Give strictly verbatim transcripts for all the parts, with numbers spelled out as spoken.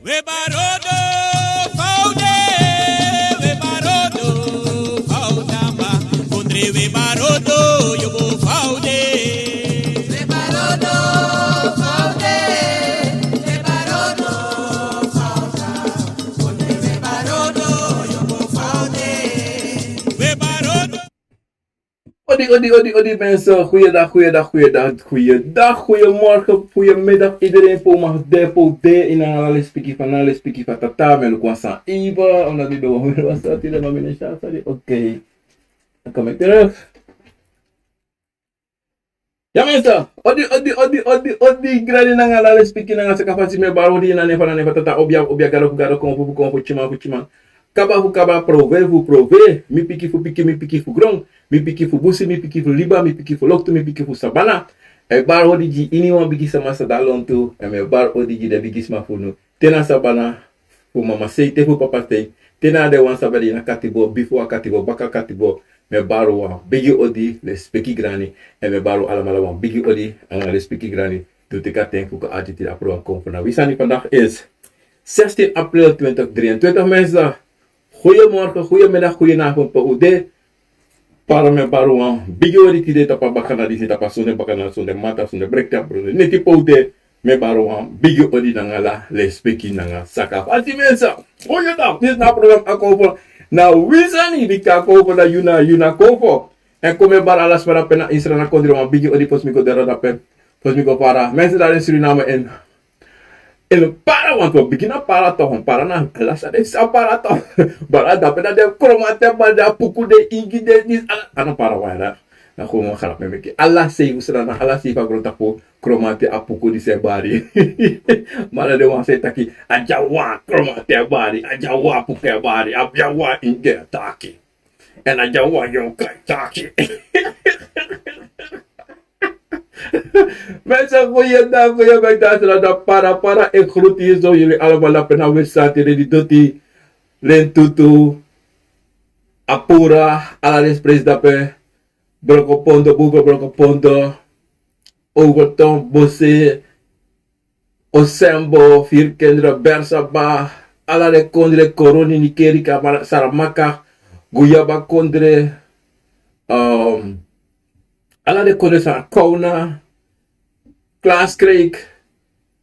We barodo faude, we barodo faudamba, kondre we barodo yobo faude. We barodo faude, we barodo fauda, kondre we barodo yobo faude. We barodo. Odi, odi, odi, odi, mensen. Goeiedag, goeiedag, goeiedag, goeiedag, goeiemorgen, goeiemiddag. Iedereen, po mag de, po de, in Angalis piki van Angalis piki van tata, me lukwan san even, omdat die doon weer was dat, die dan maar sha, sorry. Oké. Dan kom ik terug. Ya, mensen. Odi, odi, odi, odi, odi, grani nanga Angalis piki nanga saka fasi, me bari odi na nefa na nefa tata, obia, obia, gado fu gado, kon fu kon fu timan fu timan. Kaba fu kaba, prove fu prove, mi piki fu piki, mi piki fu gron, mi piki fu busi, mi piki fu liba, mi piki fu loktu, mi piki fu sabana. E bari odi gi iniwan bigi sama sa de lontu, e mi e bari odi gi den bigisma fu unu. Te na sabana fu mama sei, te fu papa sei, te na den wan san ben de ini a katibo, bifo a katibo, baka katibo, mi e bari wan bigi odi, lespeki grani, e mi e bari alamala wan bigi odi, anga lespeki grani, tu teki a ten fu kon ati tide a program kon fu na wi sani. Vandaag is zestien april twintig drieëntwintig, mensen. Goeiemorgen, goeiemiddag, goedenavond, pe u de. Para mi e bari wan bigi odi tide tapu a bakana disi, tapu a sonde bakana, sonde mata, sonde brekte, a bronde neti pe u de. Mi e bari wan bigi odi nanga ala lespeki nanga saka fasi, mensen. Goeiedag, disi na program Akomfo na wi sani, di kan kon fu na yu na yu na Akomfo. En kon mi e bari ala sma dape na ini Sranan kondre wan bigi odi, fosi mi go doro dape, fosi mi go fara. Mensen daar in Suriname, en En para, want we bigin na para toch, en para na ala san den sa para toch. Bari dape na den Kromanti e bari, den Apuku, den Ingi, den disi, ala, a no para wan ya. Na gewoon wan grap mi e meki. Ala sei fu Sranan, ala sei fu a grontapu, Kromanti, Apuku disi e bari. Ma na den wan san e taki, a dyawan Kromanti e bari, a dyawan Apuku e bari, a dyawan Ingi e taki. En a dyawan Yonka e taki. Mensen, goeiedag, goeiedag, mensen, na Para Para. Ik groet hier zo jullie allemaal dape na Westside, Redidoti, Lentutu, Apura, ala den presi dape, Brokopondo, Boven Brokopondo, Overtoom, Bosse, Osembo, Vierkinderen, Bersaba, ala den kondre, Koroni, Nikerika, Mara-, Saramaka, Guyaba kondre, ehm, ala den kondre, Sarakona, Klaskreek,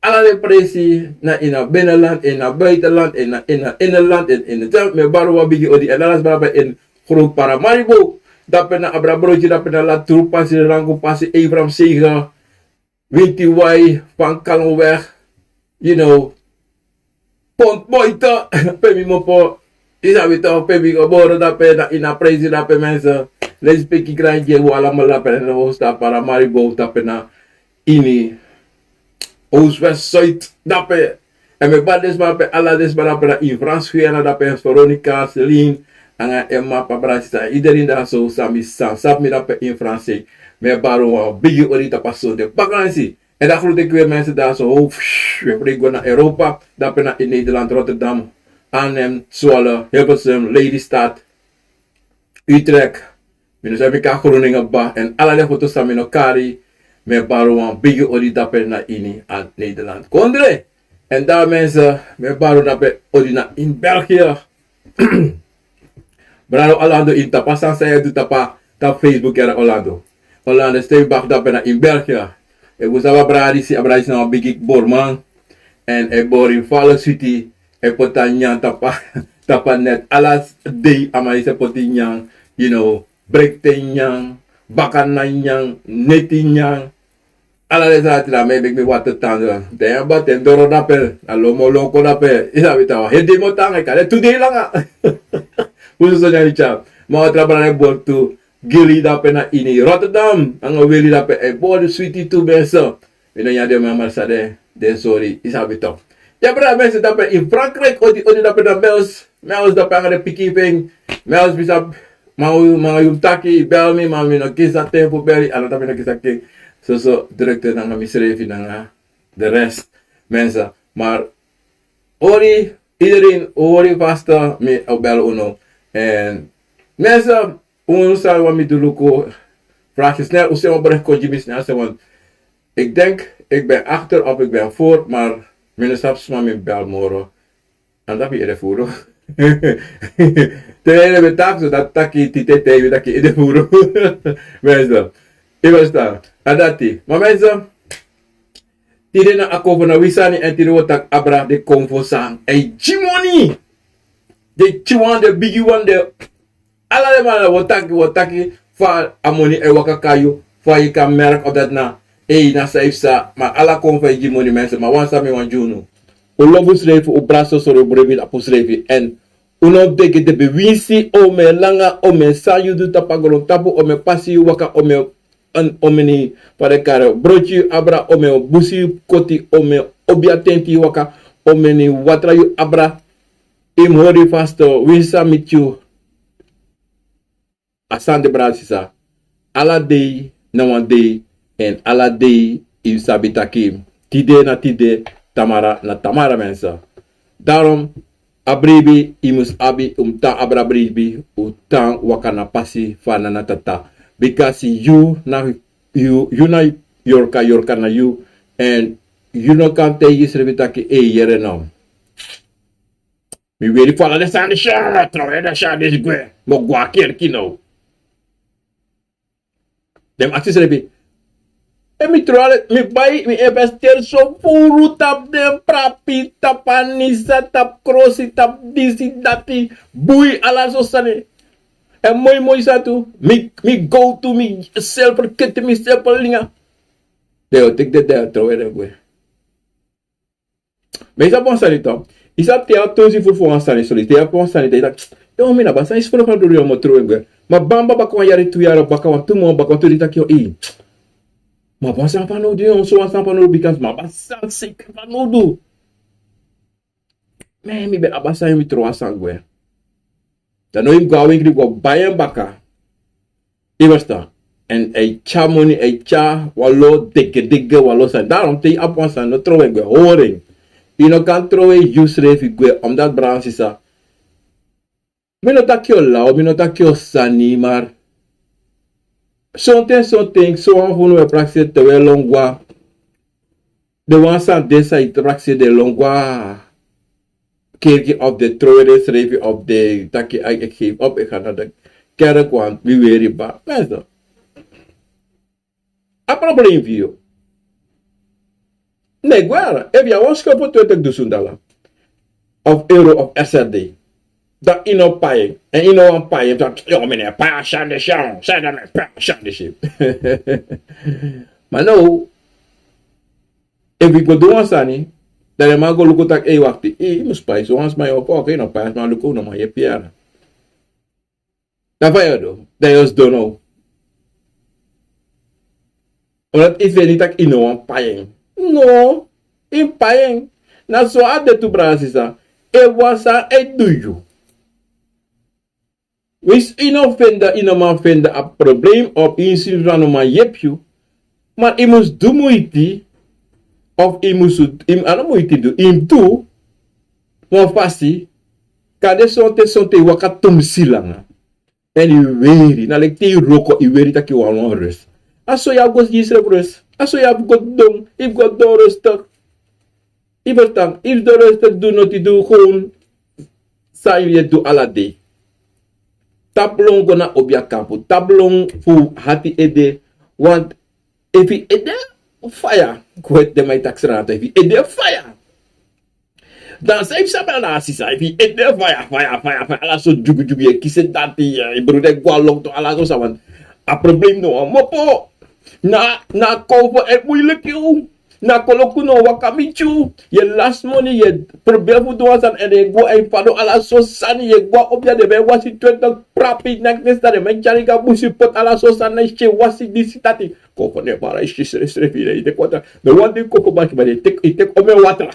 ala den presi, na ini a binnenland, ini a buitenland, ini a, ini a, innerland, en ini a, mi e bari wan bigi odi, en ala sma dape ini Groot Paramaribo, dape na Abrabroki, dape na Latru, pasi Rangu, pasi Abraham Sega, Winti Wai, Van Kallenweg, you know, Pont Boite, pe mi mopo, i sabi toch, pe mi gebore dape, na ini a presi dape, mensen. Lespeki grani gi un alamala dape na Oost Paramaribo dape na ini Oost, West, Zuid dape. En mi e bari den sma dape, ala den sma dape na ini Frans Guyana dape, Veronica, Celine, nanga Emma, Pabra, sisa, iedereen daar zo, san mi san, sabi mi dape ini Frans, mi e bari wan bigi odi tapu a sonde bakana disi. En dan groet ik weer mensen daar zo, ho, psh, we vliegen naar Europa. Dape na in Nederland, Rotterdam, Arnhem, Zwolle, Hilversum, Lelystad, Utrecht. Mi no sabi kan Groningen ba. En ala den foto san mi no kari. Mi e bari wan bigi odi dape na ini a Nederland kondre. En dan mensen, mi e bari dape odi na in België. Brado Orlando, in tapa san san e du tapa, tapa Facebook yara Orlando. Orlando, stay back dape na in België. E fu sabi a brada disi, a brada disi na wan bigi borman. En e bori falo switi, e poti a nyan tapa, tapa net. Ala dei a man disi e poti nyan, you know, brekte nyan, bakana nyan, neti nyan. Ala den sani dati, na mi e meki mi water tanga. Den ya bati en doro dape, a lomo loko dape. I sabi tawa, hedi mo tanga, i kan de tu dei langa. Fu soso nyan i tyari. Ma wan tra brada e bori tu, Gili dape na ini Rotterdam. Nanga Willy dape e bori switi tu, mensen. Mi no nyan den man, ma san den, den sori, i sabi toch. Ya brada, mensen dape in Frankrijk, odi, odi dape na Mels. Mels dape nanga den pikin fu en. Mels bisa, ma yu, ma yu taki, bel mi, ma mi no kisi a ten fu beli, a no taki mi no kisi a ten. Soso, drukte nanga misrefi nanga de rest. Mensen, maar ori, iedereen, ori vast, mi o bel unu. En mensen, un san wani mi du luku, vraag je snel, un seni wan bericht kon gi mi snel, seni wan. Ik denk, ik ben achter of ik ben voor, maar mi no sabi sma mi bel moro. Anda fu ede furu. Te ede ben taki so, dati taki tide te yu taki ede furu. Mensen, yu verstaan. A dati. Ma mensen, tide na a konfo na wi sani, èn tide wi o taki abra den konfo san e gi moni. Den tyu wan, den bigi wan, den ala den man, wi o taki, wi o taki fa a moni e waka kon na yu, fa yu kan merk of dati na, ei, na san yu psa, ma ala konfo e gi moni, mensen, ma wan sani mi wani gi unu. Un lobi unsrefi, un brada, sori, un brada, mi tapu unsrefi, èn un no degedege, winsi omeni langa, omeni san yu du tapu a grontapu, omeni pasi yu waka, omeni, omeni, fa den kari, broti yu abra, omeni busi yu koti, omeni obiatenti yu waka, omeni watra yu abra, yu mus hori yu fasi, winsi san miti yu, a sani de, brada, sisa. Ala dei na wan dei, èn ala dei yu sabi taki tide na tide, tamara na tamara, mensen. Daarom, a bribi yu mus abi, un mus tan abra bribi, un tan waka na pasi fu a nana tata. Bikasi yu na, yu, yu na yorka, yorka na yu, èn yu no kan taigi yusrefi taki, ei, yere no. Mi weri fu ala den sani disi, trowe den sani disi gwe. Mi o go na kerki now. Den mus aksi yusrefi. Efu mi trowe, mi bai, mi investeri so furu tapu den prapi, tapu anisa, tapu krosi, tapu disi, dati, bui, ala so sani. Èn moi moi sani tu, mi, mi gowtu, mi seri fu keti, mi seri fu linga. Den o teki den, den o trowe den gwe. Ma yu sabi wan sani tu. Yu sabi te yu abi tu sani furu fu wan sani, sorry, te yu abi wan sani, te yu taki, yo, mi no abi sani furu fu du, yu o trowe en gwe. Ma bamba baka wan yari, tu yari baka, wan tu mun baka, wan tu dei, taki, yo, ei, mi abi wan sani fanowdu, yu, so wan sani fanowdu, bikasi mi abi sani seker fanowdu. Ma mi ben abi sani, mi trowe a sani gwe. Dan now yu mus go na wenkri go bai en baka. Yu e ferstan? Èn a e tyari moni, a e tyari wan lo degedege, wan lo sani. Daarom te yu abi wan sani, no trowe en gwe, hori en. Yu no kan trowe yusrefi gwe, omdat, brada, sisa, mi no taki yu o law, mi no taki yu o sani, ma sonten, sonten, so wan fu unu e prakseri te wi e lon gwe. Den wan san de san e prakseri, den e lon gwe na kerki of den trowe densrefi of den taki, a, ik geef op, ik ga naar de kerk, want mi weri baka. Mensen, a problem fu yu no e gwe. Efu yu abi wan skuld fu twintig dusun dala of euro of S R D, dan yu no pai en, èn yu no wani pai en, dan, yo, mi no e pai a sani disi, san ede mi e pai a sani disi? Ma now, efu yu go du wan sani, dan den man go luku taki, ei, wakti, yu mus pai so wan sma, yu o pai, oké, yu no pai a sma, luku, no man yepi yu. Dan fa yu o du? Dan yu o sidon now. Omdat yu feni taki yu no wani pai en. No, yu mus pai en. Na so a de tu, brada, sisa. Efu wan sani e du yu, winsi yu no feni, yu no man feni a problem, of yu si wan no man yepi yu, ma yu mus du muiti, of yu mus, yu, a no muiti du, yu mus du wan fasi, kande sonten, sonten yu waka tumsi langa. Èn yu weri, na leki te yu wroko, yu weri taki yu wani wan rust. A so yu abi go gi yusrefi rust. A so yu abi go didon, yu go didon rustig. Yu e ferstan, yu e didon rustig, du noti, du gewoon san yu e du ala dei. Tapu lon go na obiakampu, tapu lon fu ati ede, want efu yu ede faya, kweti den man e taki srana tu, efu yu ede faya, dan san yu psa, brada, sisa? Efu yu ede faya, faya, faya, faya, ala so dyugudyugu, yu e kisi dati, yu e brada, e go na loktu, ala so sani, a problem no wani mopo. Na, na konfo e muiliki yu. Na koloku no waka miti yu. Yu e lasi moni, yu e probeer fu du wan sani, èn den e go, e fadon, ala so sani, yu e go na obia, den man e wasi twenti prapi, neks, neks, dan den man e tyari go na busi poti, ala so sani, na yu si, wasi disi, dati. Konfo no e bari, yu si, srefsrefi, yu e teki watra. No wan dei konfo bari, ma yu e teki, yu e teki omeni watra.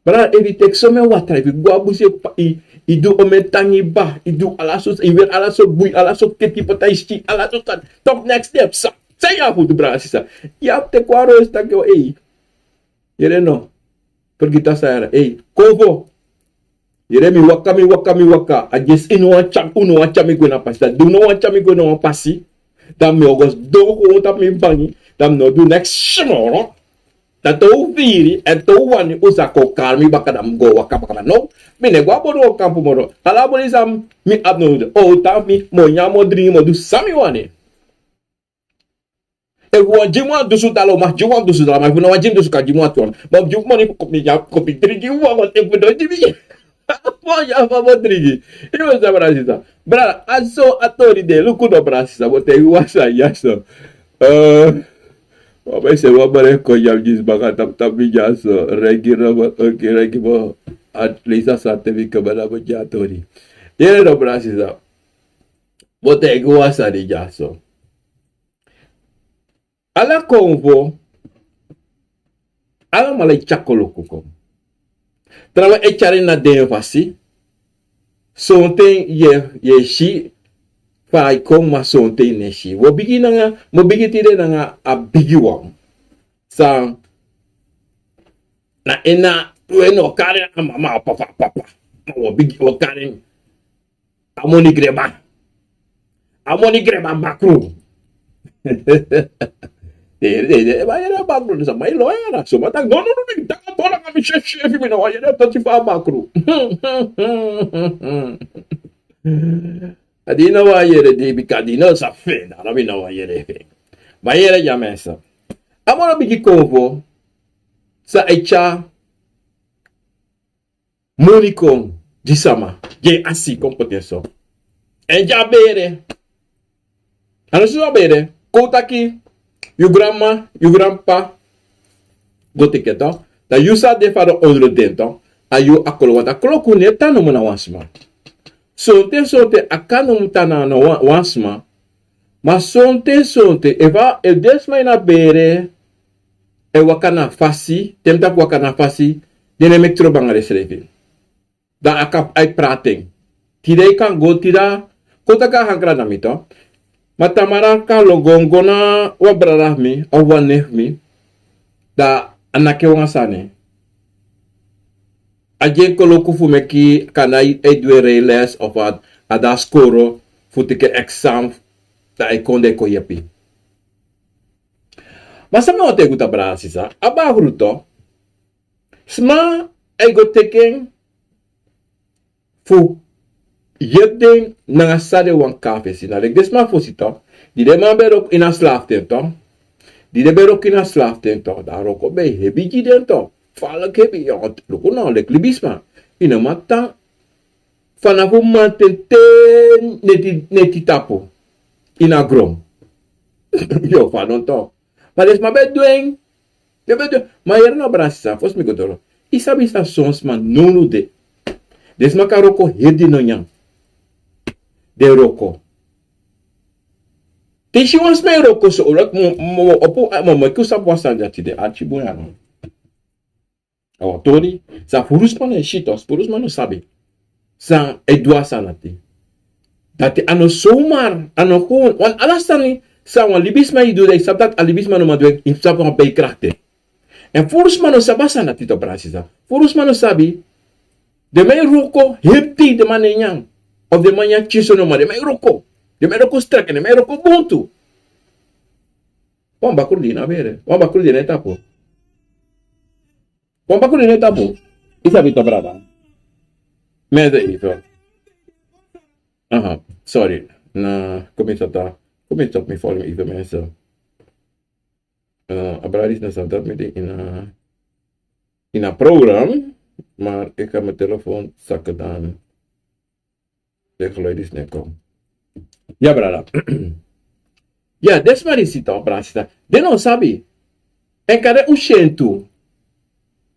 Brada, efu yu teki someni watra, efu yu go na busi, yu, yu du omeni tangi ba, yu du ala so, yu weri ala so bui, ala so keti, poti a yu skin, ala so sani, toch next step, san, san yu abi fu du, brada, sisa? Yu abi fu teki wan rust, taki, o, ei, yere no, fergiti a san yere, ei, konfo. Yere, mi waka, mi waka, mi waka. A dyesi yu no wani tyari, yu no wani tyari mi gwe na pasi. Dan di yu no wani tyari mi gwe na wan pasi, dan mi o go sidon gewoon tapu mi bangi. Dan mi no o du neks moro. Dan te un firi èn te un wani un sa kon kari mi baka, dan mi go waka baka. Ma no, mi no e go a bori wan kampu moro. Ala bori san mi abi nodu, o tan fu mi, mi o nyan, mi o dringi, mi o du san mi wani. Efu wan gi mi wan dusun dala, un man gi mi wan dusun dala, ma efu no wan gi mi dusun, kan gi mi wan tu wan. Ma gi mi moni fu kon mi nyan, kon mi dringi wan, wan efu no gi mi. Mi o nyan, mi o dringi. Yu e sabi, brada sisa. Brada, a so a tori de, luku no, brada sisa, mi o taigi wan sani ya so. Eh, wan man e seni wan brada kon nyan gi mi baka tapu tapu mi dyaso, regi no, oke, regi no. A leisi a sani te mi kaba, dan mi o gi a tori. Yere no, brada sisa. Mi o taigi wan sani dyaso. Ala konfo, alamala e tyari koloku kon. Trawan e tyari en na den fasi. Sonten yu e, yu e si fa a e kon, ma sonten yu no e si. Mi o bigin nanga, mi o bigin tide nanga a bigiwan. San na en na, we no kari en a mama, a papa, a papa. Ma wi o bigin, wi o kari en. A moni greba. A moni greba bakru. De, de, de, ma yere bakru, sa, ma yu loya na. So, ma taki, no, no, no, no, taki, a bola, mi si, si, mi no, yere, toti fa bakru. A di no wan yere, di bika di no sa fen, a no mi no wan yere fen. Ma yere ya, mensen. A moro bigi konfo, san e tyari moni kon gi sama, gi en asi kon poti en so. Èn gi a bere. A no si so a bere. Kon un taki, yu granma, yu granpapa go teki en, toch. Dan yu sa de fu a ondro den, toch. A yu a koloku, want a koloku no e tan nomo na wan sma. Sonten, sonten a kan nomo tan na, na wan, wan sma. Ma sonten, sonten, efu a, efu den sma ini a bere e waka na fasi, te mi taki waka na fasi, den no e meki trobi nanga densrefi. Dan a kan, a e prati en. Tide yu kan go, tide a, kon taki a hankra na mi, toch. Ma tamara kan lon go, go na wan brada fu mi, of wan neef fu mi. Dan a naki en wan sani. A gi en koloku fu meki kande a e du en rijles of a, a de na skoro fu teki en examen, dan a e kon, dan a e kon yepi. Ma san mi wani taigi un, brada sisa, a bakru, toch. Sma e go teki en fu yepi den nanga san den wani kon na fesi. Na leki den sma fosi, toch. Di den man ben e wroko ini a slafu ten, toch. Di den ben e wroko ini a slafu ten, toch. Dan a wroko ben e hebi gi den, toch. Falek hebi, ya, luku no, leki libisma. Yu no man tan fanafu manten te neti, neti tapu ini a gron. Yu o fadon, toch. Ma den sma ben e du en. Den ben e du en. Ma yere no, brada sisa, fosi mi go doro. Yu sabi san son sma nownow de. Den sma kan wroko heri den no nyan. Den wroko. Te yu si wan sma e wroko so, like, mi, mi, mi, opo, mi, mi, meki un sabi wan sani dati, den arki bun ya no. A wan tori san furu sma no e si, toch, furu sma no sabi. San e du a sani dati. Dati a no zomaar, a no gewoon. Want ala sani san wan libisma e du, dan yu sabi dati a libisma no man du en, yu sabi wan bij kracht. Èn furu sma no sabi a sani dati, toch, brada sisa. Furu sma no sabi. Den man e wroko heri dei, den man no e nyan. Of den man nyan pikinso no, ma den man e wroko. Den man e wroko strak, den man e wroko bun tu. Wan bakru de na bere. Wan bakru de na tapu. Wan bakru de na tapu. Yu sabi, toch, brada. Mensen, even. Aha, sorry. Na, kon mi stop, kon mi stop mi volume even, mensen. Eh, a brada disi no sabi dati mi de ini a, ini a program, maar ik heb mijn telefoon zakken dan. Den geluid is net kom. Ya, brada. Ya, den sma disi, toch, brada sisa, den no sabi. Èn kande un si en tu.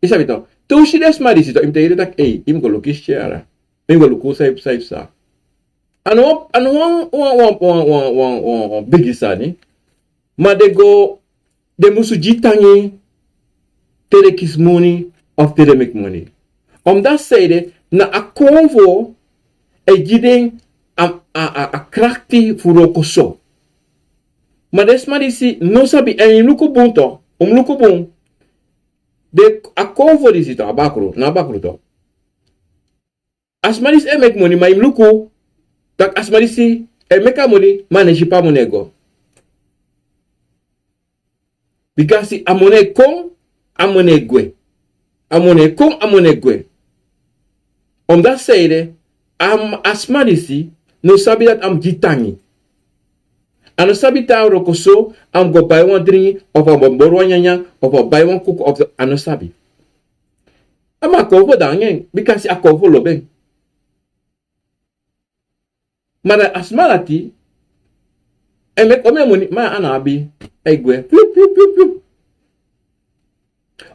Yu sabi, toch. Te un si den sma disi, toch, yu mus taigi den taki, ei, yu mus go luku yu tyara. Yu mus go luku san yu psa, yu psa. A no, a no wan, wan, wan bigi sani. Ma den go, den musu gi tangi te den kisi moni of te den meki moni. Omdat san ede, na a konfo e gi den a, a, a, a krakti fu wroko so. Ma den sma disi no sabi, èn yu mus luku bun, toch, un mus luku bun. Den, a konfo disi, toch, a bakru, na a bakru, toch. A sma disi e meki moni, ma yu mus luku taki a sma disi e meki a moni, ma a no e si pe a moni e go. Bikasi a moni e kon, a moni e gwe. A moni e kon, a moni e gwe. Omdati seide, a, a sma disi no sabi dati a mus gi tangi. A no sabi te a wroko so a mus go bai wan dringi, of a mus bori wan nyanyan, of a bai wan kuku, of a no sabi. A man kon fu dangi en, bikasi a kon fu lobi en. Ma dan a sma dati e meki omeni moni, ma a no abi, a e gwe. Piu, piu, piu, piu.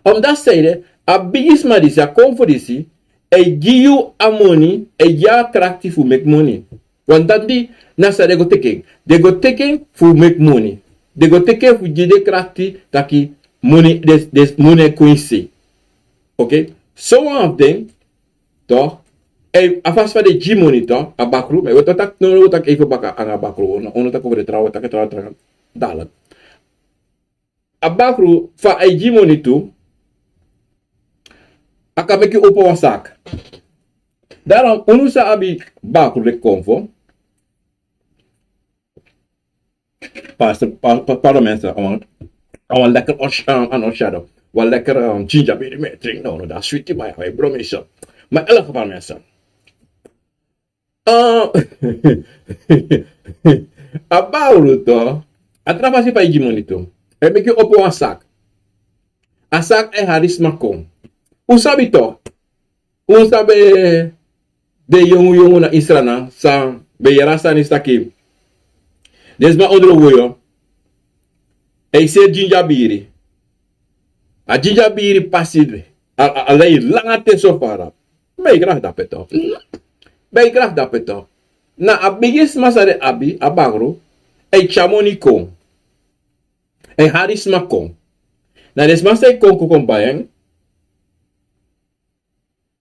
Omdati seide, a bigisma disi, a konfo disi, a e gi yu a moni, a e gi a krakti fu meki moni. Wan dati na san den go teki en. Den go teki en fu meki moni. Den go teki en fu gi den krakti taki moni, den, den moni e kon ini se. Oké? So wan fu den, toch, a fasi fa den e gi moni, toch, a bakru, ma wi o taki, no, no, wi o taki even baka anga bakru, unu, unu o taki over den trawan, wi o taki trawan, trawan, dala. A bakru fa a e gi moni tu, a kan meki opo wan saki. Daarom, unu sa abi bakru leki konfo. Pas, pa, pa, pardon mensen, a wan, a wan lekker os-, eh, an osjado. Wan lekker, eh, ginger beer met drink, no, no, dat is sweet, maar hij brommert zo. Maar in elk geval mensen. Eh, a bakru tu, a tra fasi fa a e gi moni tu. A e meki opo wan saki. A saki e hari sma kon. Un sabi tu. Un sabi den yongu yongu na Israel na, san ben yere a sani taki den sma ondro woyo, a e seri ginger beer. A ginger beer pasi, a, a, a lei langa ten so fara. Ben e graag dape tu. Ben e graag dape tu. Na a bigisma san den abi, a bakru, a e tyari moni kon. A e hari sma kon. Na den sma san e kon, kon, kon bai en,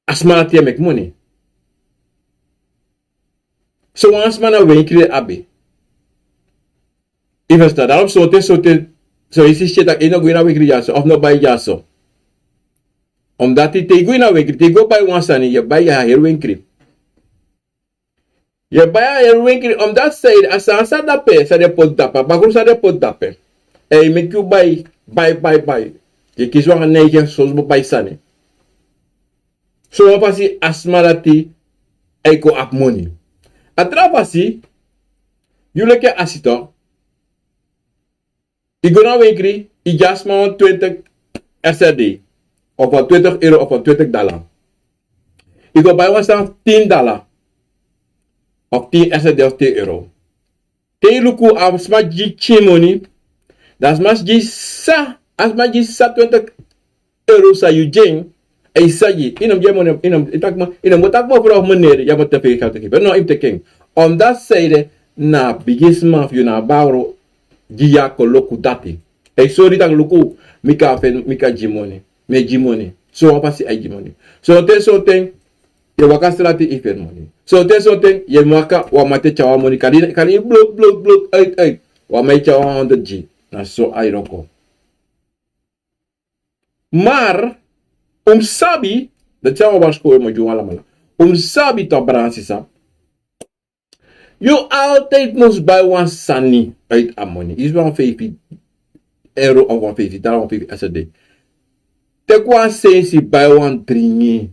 a sma dati e meki moni. So wan sma na wenkri den abi. Yu ferstan, daarom sonten, sonten, so yu si taki yu no go ini a wenkri dyaso, of no bai dyaso. Omdati te yu go ini a wenkri, te yu go bai wan sani, yu e bai a heri wenkri. Yu e bai a heri wenkri, omdati seide, a sani san de dape, san den poti dape, a bakru san den poti dape. A e meki yu bai, bai, bai, bai. Yu e kisi wan neiging fu bai sani. So wan fasi a sma dati e kon abi moni. A tra fasi, yu leki a sito. Yu go na wenkri, yu gi a sma wan twintig S R D, of wan twintig euro, of wan twintig dala. Yu go bai wan sani fu tin dala, of tin S R D, of tin euro. Te yu luku a sma gi tyin moni, dan a sma gi san, a sma gi san twintig euro san yu gi en, a e sagi. Yu no mus gi en moni, yu no mus, yu taki man, yu no mus taki man fu a fu meneer, yu abi te fei geld te geven. No, yu mus teki en. Omdati seide, na a bigisma fu yu, na a bakru gi yu a koloku dati. A e sori taki luku, mi kan feni, mi kan gi moni. Mi e gi moni. So wan fasi a e gi moni. Sonten, sonten, yu e waka strati, yu e feni moni. Sonten, sonten, yu e waka, wan man e tyari wan moni. Kari, kari, blok, blok, blok, uit, uit. Wan man e tyari wan honderd gi. Na so a e wroko. Maar, un mus sabi, dati a wan waarschuwing mi o gi un alamala. Un mus sabi tu, brada sisa. Yu altijd mus bai wan sani uit a moni. Yu si wan feifi euro of wan feifi dala, wan feifi S R D. Teki wan sensi bai wan dringi.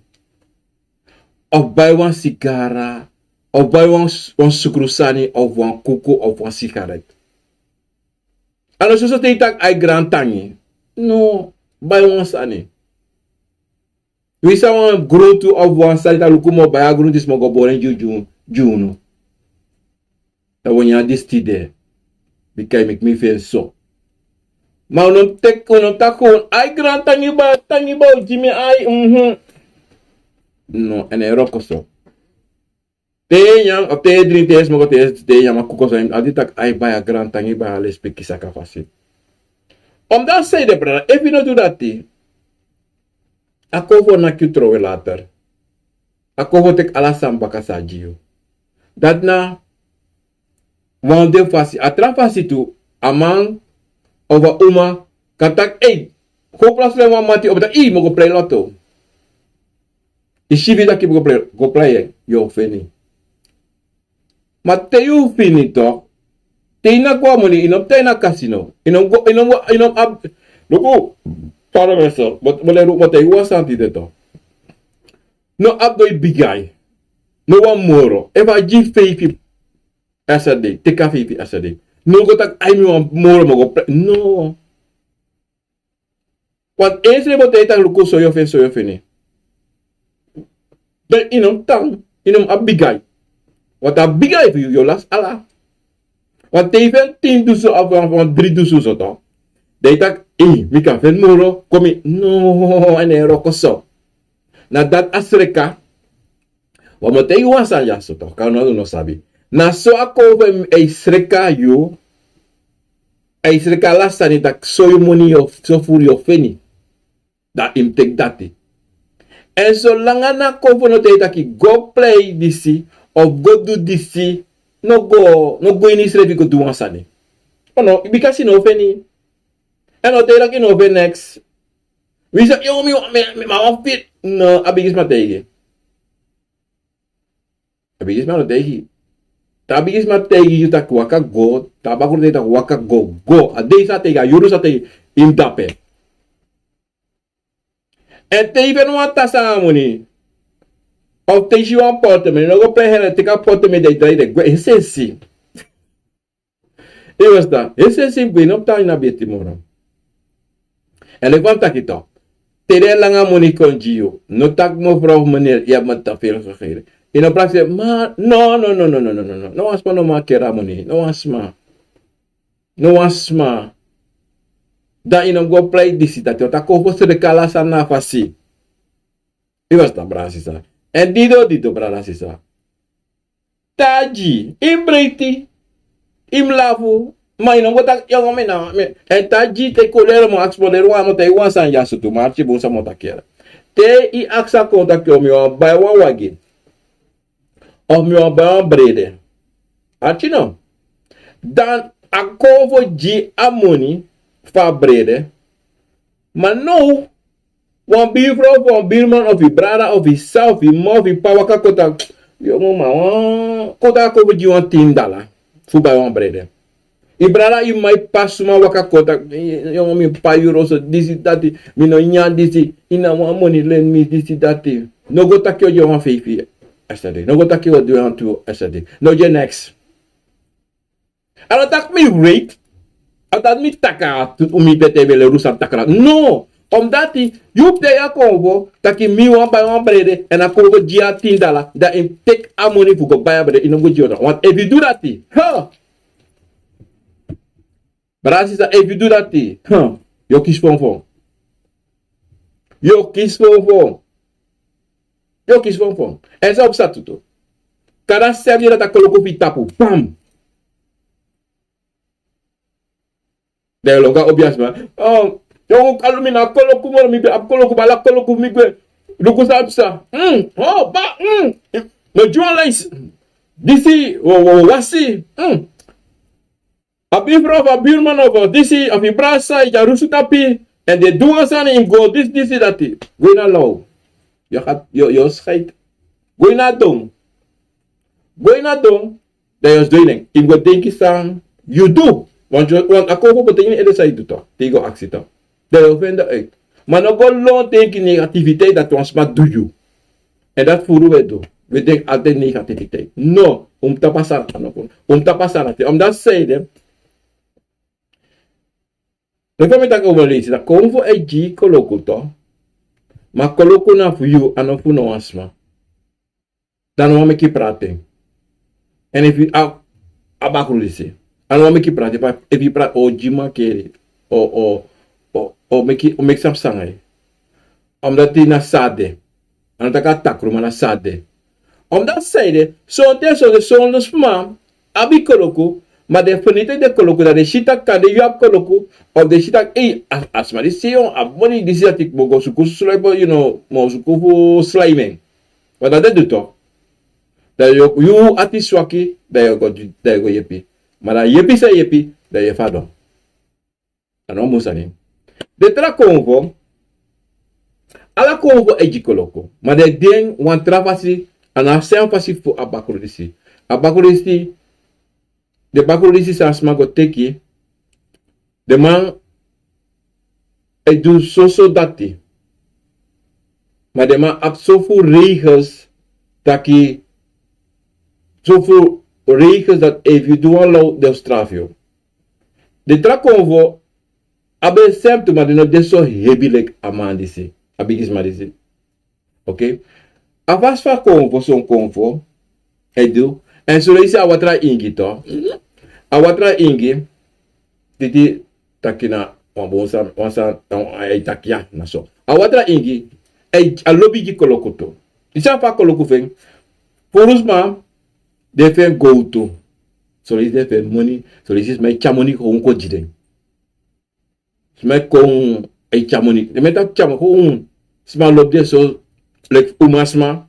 Of bai wan sigara. Of bai wan, wan sukru sani of wan kuku of wan sigaret. A no soso te yu taki ai grantangi. No, bai wan sani. Wi sa wan gruntu of wan sani, ta luku mi o bai a gruntu disi, mi o go bori en gi unu, gi unu. Dan wi o nyan disi tide. Bika yu meki mi feni so. Ma un no mus teki, un no mus taki un ai grantangi baya, tangi baya, gi mi ai, mhm. No, a no e wroko so. Te yu e nyan, of te yu e dringi, te yu e smoko, te yu e, te yu e nyan wan kuku, so yu mus taki ai baya, grantangi baya, lespeki saka fasi. Omdati seide, brada, efu yu no du dati, a konfo o naki yu trowe later. A konfo o teki ala sani baka san a gi yu. Dati na wan den fasi. A tra fasi tu, a man of a uma kan taki, ei, kon plasi wan mati, of taki, ei, mi o go prei loto. Yu si fu yu taki yu go prei, go prei en, yu o feni. Ma te yu fini toch, te yu no go a moni, yu no mus tan ini a casino. Yu no mus go, yu no mus go, yu no mus abi, luku, Pardon, mi so. But, but, but, but, wan santi de to. No abi no bigi ai. No wan moro. Efu a gi feifi eserde, teki a feifi eserde. No go taki, ai, mi wan moro, mi go pre-, no. Want eens yu bo taki luku so yu o feni, so yu o feni. Dan yu no mus tan, yu no mus abi bigi ai. Want a bigi ai fu yu, yu o lasi ala. Want te yu feni tin dusun of, of, of dri dusun so to. Dan yu taki, ei, mi kan feni moro, kon mi, no, èn yu e wroko so. Na dati a sreka. Wan mi o taigi wan sani ya so to, kande un no sabi. Na so a kon fu en, a e sreka yu, a e sreka ala sani taki so yu moni yu o, so furu yu o feni. Dan yu mus teki dati. Èn solanga na a kon fu no taigi taki go prei disi, of go du disi, no go, no go ini yusrefi go du wan sani. O no, bikasi yu no o feni. Èn no taigi taki yu no o feni neks. Wi sa, yo, mi, mi, mi, ma wan fit. No, a bigisma taigi. A bigisma no taigi. Te a bigisma taigi yu taki waka go, te a bakru taigi taki waka go, go. A dei sa taigi, a yuru sa taigi, yu mus dape. Èn te yu feni wan tasi nanga moni. Of te yu si wan portemonnee, no go prei heri, teki a portemonnee dan yu drai de gwe, yu sensi. Yu e ferstan, yu sensi mus gwe, yu no mus tan ini a beti moro. Èn leki fa mi taki to. Te den langa moni kon gi yu, no taki mevrouw, meneer, yu abi mi te veel gegeven. Yu no prakseri, ma, no, no, no. No wan sma no man keri a moni, no wan sma. No wan sma. Dan yu no mus go prei disi dati, want a kon fu sreka ala sani na a fasi. Yu e ferstan, brada sisa. Èn dido, dido, brada sisa. Te a gi, yu mus breiti, yu mus lafu, ma yu no mus go taki, yo, mi na, mi, èn te a gi, te yu kon leri, mi o aksi, mi o leri wan, mi o taigi wan sani ya so tu, ma arki bun san mi o taki yere. Te yu aksi a kon taki, yo, mi wani bai wan wagi. Of mi wani bai wan brede. Arki no. Dan a kon fu gi a moni fu a brede. Ma now, wan birfrow of wan birman of yu brada of yu sisa of yu mama of yu p'pa waka kon taki, yo mama, wan, kon taki a kon fu gi wan tin dala fu bai wan brede. Yu brada, yu mama, yu p'pa suma waka kon taki, yo mama, mi p'pa yu roso, disi, dati, mi no nyan disi, yu na wan moni leni mi, disi, dati. No go taki yu o gi en wan feifi eserde. No go taki yu o gi en wan tu eserde. No gi en neks. A no taki mi wreit. A dati mi taki a tu, un mi bete wele rusa takra. No. Omdati, yu mus de ya kon fu taki mi wani bai wan brede, èn a kon fu gi a tin dala, dan yu mus teki a moni fu go bai a brede, yu no go gi en. Want efu yu du dati, ha! Brada sisa, efu yu du dati, ha! Yu o kisi fonfon. Yu o kisi fonfon. Yu o kisi fonfon. Èn san o psa tu tu. Kada sèbi dati a koloku fu yu tapu. Bam! Dan yu o lon go a obiasma. Oh, yu o kalu mi na koloku moro, mi ben abi koloku, bala koloku, mi gwe. Luku san psa. Mm, oh, ba, mm. No gi wan leisi. Disi, wo, wo, wasi. Mm. A birfrow of a birman of a disi, of yu brada san yu e rusu tapu, èn den du wan sani, yu mus go disi, disi, dati. Go ini a law. Yu o, yu o, yu o schaiti. Go ini a don. Go ini a don. Dan yu o sidon ini en, yu mus go denki san yu du. Want yu, want a kon fu betekeni ede san yu du toch. Te yu go aksi toch. Dan yu o feni uit. Ma no go lon denki negativiteit dati wan sma du yu. Èn dati furu wi e du. Wi e denki altijd negativiteit. No, un mus tapu a sani, no, un mus tapu a sani. Omdati san ede, leki fa mi taki, un mus leisi, dati kon fu e gi koloku toch. Ma koloku na fu yu, a no fu no wan sma. Dan no wan meki prati. Èn efu a, a bakru disi. A no wan meki prati, pa efu yu prati o gi makeri. O, o, o, o meki, o meki san psa nanga yu. Omdati na san a de. A no taki a takru, ma na san a de. Omdati san ede, sonten, sonten, sonten sma abi koloku, ma den feniti den koloku, dan den si taki kande yu abi koloku, of den si taki, ei, a, a sma disi, yu abi moni, disi, dati, mi o go suku slijmen, yu no, mi o suku fu slijmen. Ma dati den du toch. Dan yu, yu ati swaki, dan yu go, dan yu go yepi. Ma dan yepi san yu yepi, dan yu e fadon. A no bun sani. Den tra konfo, ala konfo e gi koloku. Ma den de wan tra fasi, a no a sem fasi fu a bakru disi. A bakru disi, den bakru disi san a sma go teki, den man e du soso dati. Ma den man abi so fu regels taki, so fu regels dati efu yu du wan law den o strafu yu. Den tra konfo abi en sem tu, ma den no de so hebi leki a man disi, a bigisma disi. Ok. A fasi fu a konfo, son konfo e du. Èn so den e si a watra ingi tu. A watra ingi, titi taki na wan bon sani, wan sani, a e taki ya na so. A watra ingi, a lobi gi koloku tu. Yu sabi fa a koloku fu en. Furu sma den e feni gowtu. So den e si den e feni moni. So den e si sma e tyari moni kon gi den. Sma e kon e tyari moni. Den e taki tyari moni kon. Sma lobi den so leki umasma.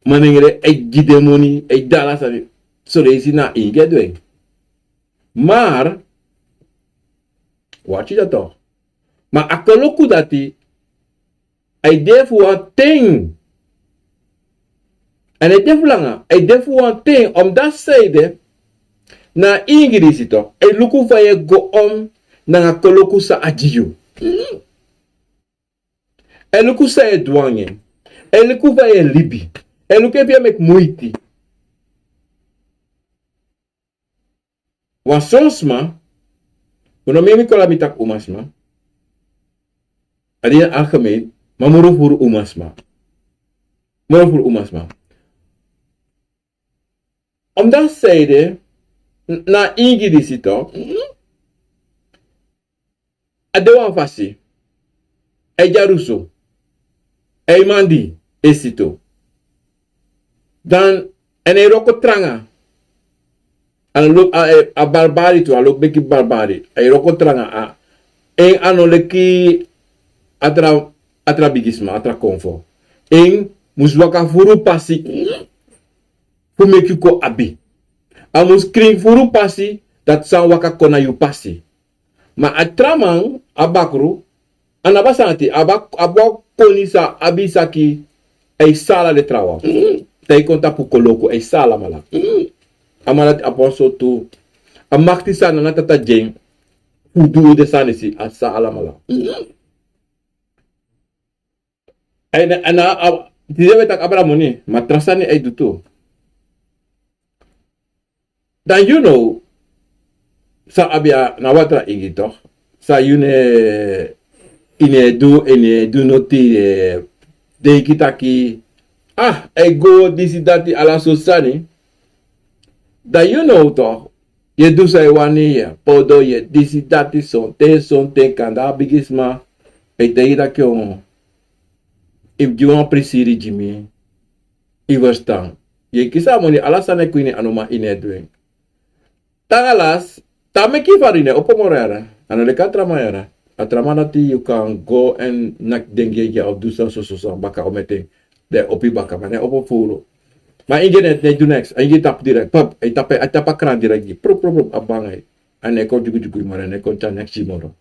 Manengre e gi den moni, e du ala sani. So den e si na ingi e du en. Maar, watch it out. Ma a koloku dati, a e de fu wan ten. A no e de fu langa, a e de fu wan ten. Omdat san ede, na ingi disi tu, a e luku fa yu e go om nanga koloku san a gi yu. A e luku san yu e du nanga en. A e luku fa yu e libi. A e luku efu yu e meki muiti. Wan son sma, un no meki mi kon labi mi taki umasma. A de ini algemeen, ma moro furu umasma. Moro furu umasma. Omdat san ede, na ingi disi tu, a de wan fasi. A e dyarusu. A e mandi, e si tu. Dan, èn a e wroko tranga. A no lobi, a, a, a barbari tu, a no lobi meki barbari. A e wroko tranga, a, en a no leki a tra, a tra bigisma, a tra konfo. En mus waka furu pasi fu meki yu kon abi. A mus krin furu pasi, dati san waka kon na yu pasi. Ma a tra man, a bakru, a no abi a sani ati, a abi, a abi wan koni san abi saki, a e sa ala den trawan. Te a e kon tapu koloku, a e sa alamala. A man dati abi wan sortu, a makti san na a tata gi en, fu du den sani disi, a sa alamala. Èn, èn a, a, di den e taki abra moni, ma tra sani a e du tu. Dan yu no, san abi a na watra ingi toch. San yu no e, yu no e du, yu no e du noti, e, denki taki, ah, a e go disi dati ala so sani. Dan yu no toch, yu e du san yu wani, yu e podo, yu e disi dati sonten, sonten kande a bigisma e taigi taki, o, yu mus gi wan prisiri gi mi, yu ferstan. Yu e kisi a moni, ala sani e kon ini a no man ini e du en. Tan na lasi, tan meki yu fadon yu no e opo moro yara. A no leki a tra man yara. A tra man dati yu kan go èn naki denki gi en of du san soso san baka o mete. Dan a e opo baka, ma a no e opo furu. Ma ingi no e du neks, a ingi tapu direkt, pap, a e tapu, a e tapu a kran direkt gi, prup, prup, prup, a banga yu. A no e kon dyugudyugu yu moro, a no e kon tyari neks gi yu moro.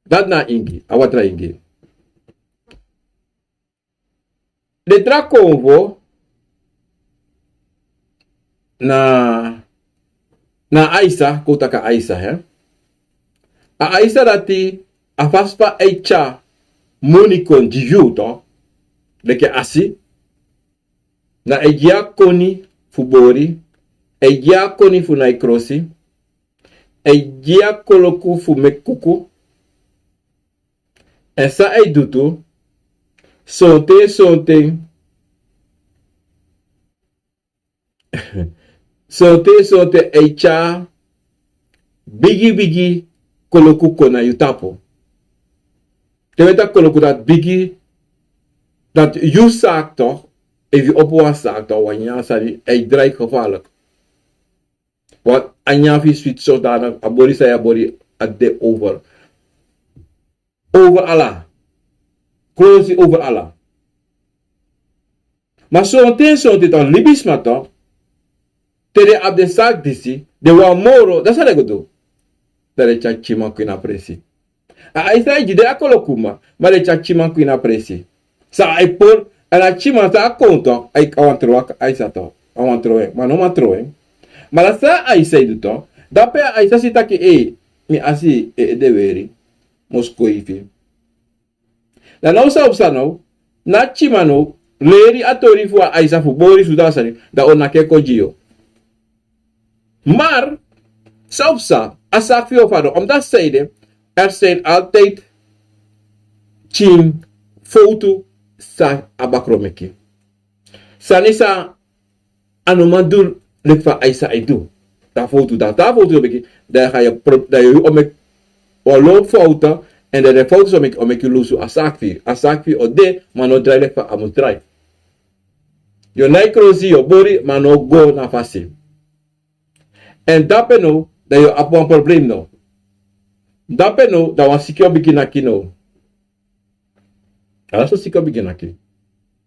Dati na ingi, a watra ingi. Den tra konfo na, na aisa, kon un taki aisa, hè. A aisa dati, a fasi fa a e tyari moni kon gi yu toch, leki asi, na a e gi a koni fu bori, a e gi a koni fu nai krosi, a e gi a koloku fu meki kuku, èn san a e du tu, sonten, sonten, sonten, sonten a e tyari bigi, bigi koloku kon na yu tapu. Te un e taki koloku dati bigi, dati yu saki toch, efu yu opo wan saki toch, wan nyan sani, a e drai gevaarlijk. Want a nyan fu yu switi so dan a bori san yu e bori a de over. Over ala. Krosi over ala. Ma sonten, sonten toch libisma toch. Te den abi den saki disi, den wani moro, dan san den go du? Dan den tyari tyiman kon ini a presi. A aisa e gi den a koloku ma, ma den tyari tyiman kon ini a presi. San a e puru, èn a tyiman san a kon toch, a e, a wani tron a aisa toch, a wani tron en, ma a no man tron en. Ma dan san a aisa e du toch, dape a aisa si taki, ei, mi asi e, e de weri. moskoifi. Dan now san o psa now, na a tyiman now leri a tori fu a Aisa fu bori sutu a sani, dan o naki en kon gi yu. Maar san o psa, a saki fu yu o fadon. Omdat zij de, er zijn altijd tien fouten san a bakru o meki. Sani san a no man du leki fa Aisa e du. Dan a fowtu, dan te a fowtu o meki, dan yu o meki wan lobi fowtu, èn dan den fowtu san o meki o meki yu lusu a saki fu yu. A saki fu yu o de, ma a no drai leki fa a mus drai. Yu o nai krosi, yu o bori, ma a no go na fasi. Èn dape now, dan yu o abi wan problem now. Dape now, dan wan siki o bigin naki now. Ala so siki o bigin naki.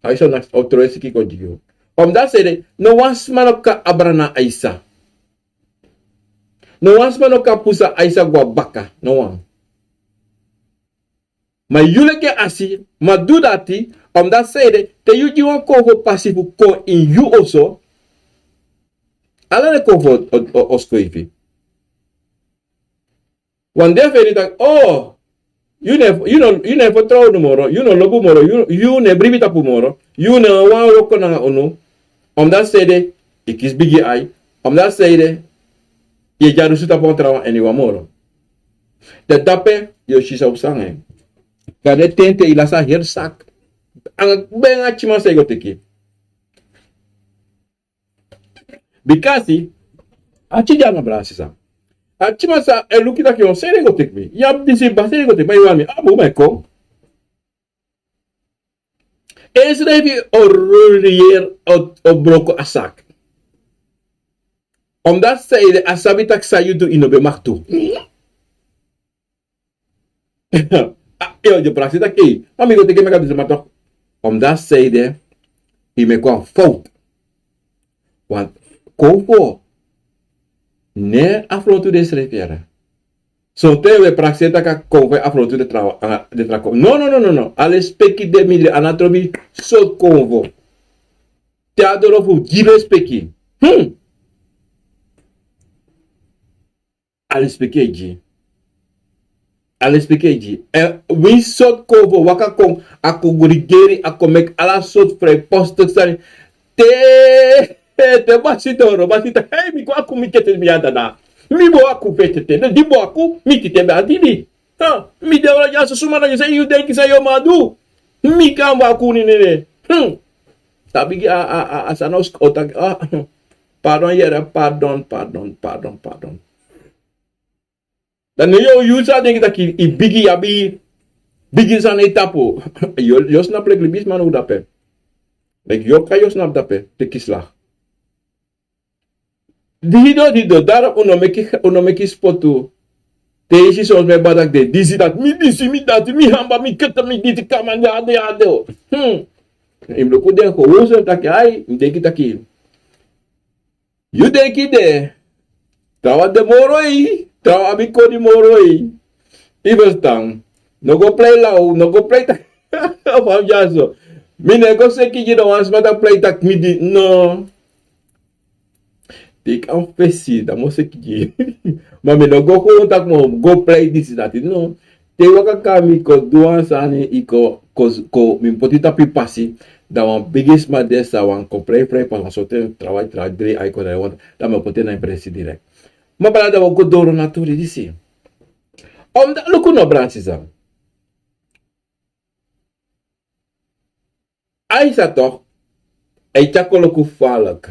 Aisa o naki, o tron en siki kon gi yu. Omdat zij de, no wan sma no kan abra na Aisa. No wan sma no kan pusu Aisa go na baka, no wan. Ma yu leki en asi, ma du dati, omdat zij de, te yu gi wan konfo pasi fu kon ini yu oso, ala den konfo o, o, o, o skoifi. Wan de feni taki, oh, yu no e, yu no, yu no e fertrow unu moro, yu no lobi unu moro, yu, yu no e bribi tapu unu moro, yu no wani wroko nanga unu. Omdat zij de, yu kisi bigi ai, omdat zij de, yu e dyarusu tapu wan trawan èn yu wani moro. Dan dape, yu o si san o psa nanga en. Gado e ten te yu lasi a heri saki. Anga ben a tyiman san yu go teki. Bikasi, a tyi de a no bransi san. A tyiman san e luku taki yu o seri go teki mi. Yu abi disi basi go teki mi, ma yu wani mi, a bun, ma e kon. Esrefi o rolier o, o broko a saki. Omdat zij de, a sabi taki san yu du yu no ben mag du. Ah, yu o prakseri taki, ei, ma mi go teki meki a du sma toch. Omdat zij de, yu meki wan fout. Want konfo, no e afrontu densrefi. Sonten wi e prakseri taki a konfo e afrontu den tra, a, den tra konfo. No, no, no, no, no. A lespeki de, mi de, a no trobi sortu konfo. Te a doro fu gi lespeki. Hmm. A lespeki e gi. A lespeki e gi. Èn wi sortu konfo waka kon, a kon go rigeri, a kon meki ala sortu vrijpostig sani. Te, te basi doro, basi taki, hei, mi kon aku mi tete mi a dada. Mi bo aku pe tete, di bo aku, mi tite be a didi. Ha, mi de wan dyaso suma, na yu san yu denki san yu o man du. Mi kan bo aku nene. Hmm. Tapu bigi a, a, a, a sani o taki, ah, pardon yere, pardon, pardon, pardon, pardon. Dan now yu, yu sa denki taki yu bigi, yu abi bigi sani na yu tapu. Yu, yu o snapu leki libisma now dape. Leki yu o kan yu o snapu dape, teki slag. Di yu doro, di yu doro, daro un no meki, un no meki spotu. Te yu si son sma e bari taki den disi dati, mi disi, mi dati, mi hamba, mi kete, mi disi, kama, ya de, ya de o. Hmm. Yu mus luku den gewoon so taki, ai, mi denki taki. Yu denki de, trawan de moro, trawan abi koni moro. Yu ferstan? No go prei law, no go prei taki. Fa mi dyaso. Mi no e go seki gi no wan sma taki prei taki mi di, no. Teki a fesi, dan mi o seki gi. Ma mi no go kon taki mi o go prei disi dati, no. Te yu waka kon na mi kon du wan sani, yu kon, kon, kon, mi poti yu tapu yu pasi, dan wan bigi sma de san wani kon prei, prei pasi, wan sortu trawan, trawan dri, ai kon na yu wani, dan mi o poti en na yu presi direkt. Ma brada, dan wi o go doro na a tori disi. Omdat, luku now, brada sisa. Aisa toch, a e tyari koloku falek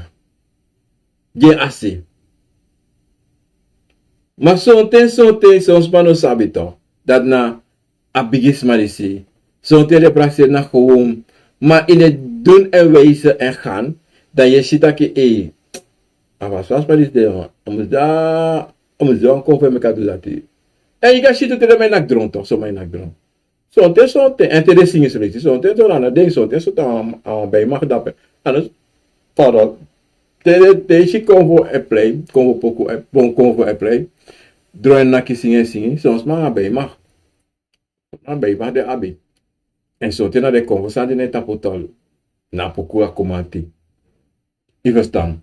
gi en asi. Ma sonten, sonten, son sma no sabi toch, dati na a bigisma disi. Sonten den prakseri na gewoon. Ma yu no e du en wijze en gaan, dan yu e si taki, ei, a fu a sma disi de, a mus de, a mus de wan konfo meki a du dati. Èn yu kan si tu te den man e naki dron toch, son man e naki dron. Sonten, sonten, èn te den singi sresi, sonten, sonten, a no denki, sonten, sonten, a, a wan bijmacht dape. A no, pardon. Te, te, te yu si konfo e prei, konfo poku e, kon, konfo e prei. Dron e naki, singi e singi, son sma nanga bijmacht. Na bijmacht den abi. Èn sonten na den konfo sani di na yu tapu toli. Na poku a komanti. Yu ferstan?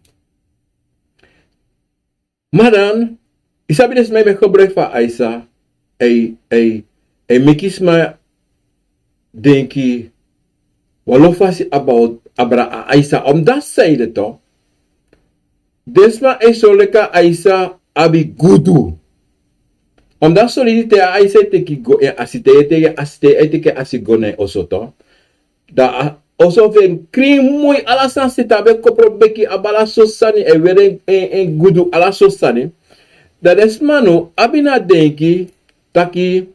Ma dan, yu sabi den sma e meki gebruik fu Aisa. Ei, ei, e meki sma denki wan lo fasi about abra a aisa. Omdat saide to, den sma e sori leki a aisa abi gudu. Omdat solidi te a aisa e teki go en asi, te e teki asi, te e teki asi go na en oso to, dan a oso fu en krin moi, ala sani seti, a ben kopro beki, a bala so sani, e weri en, en, en gudu, ala so sani. Dan den sma no abi na denki taki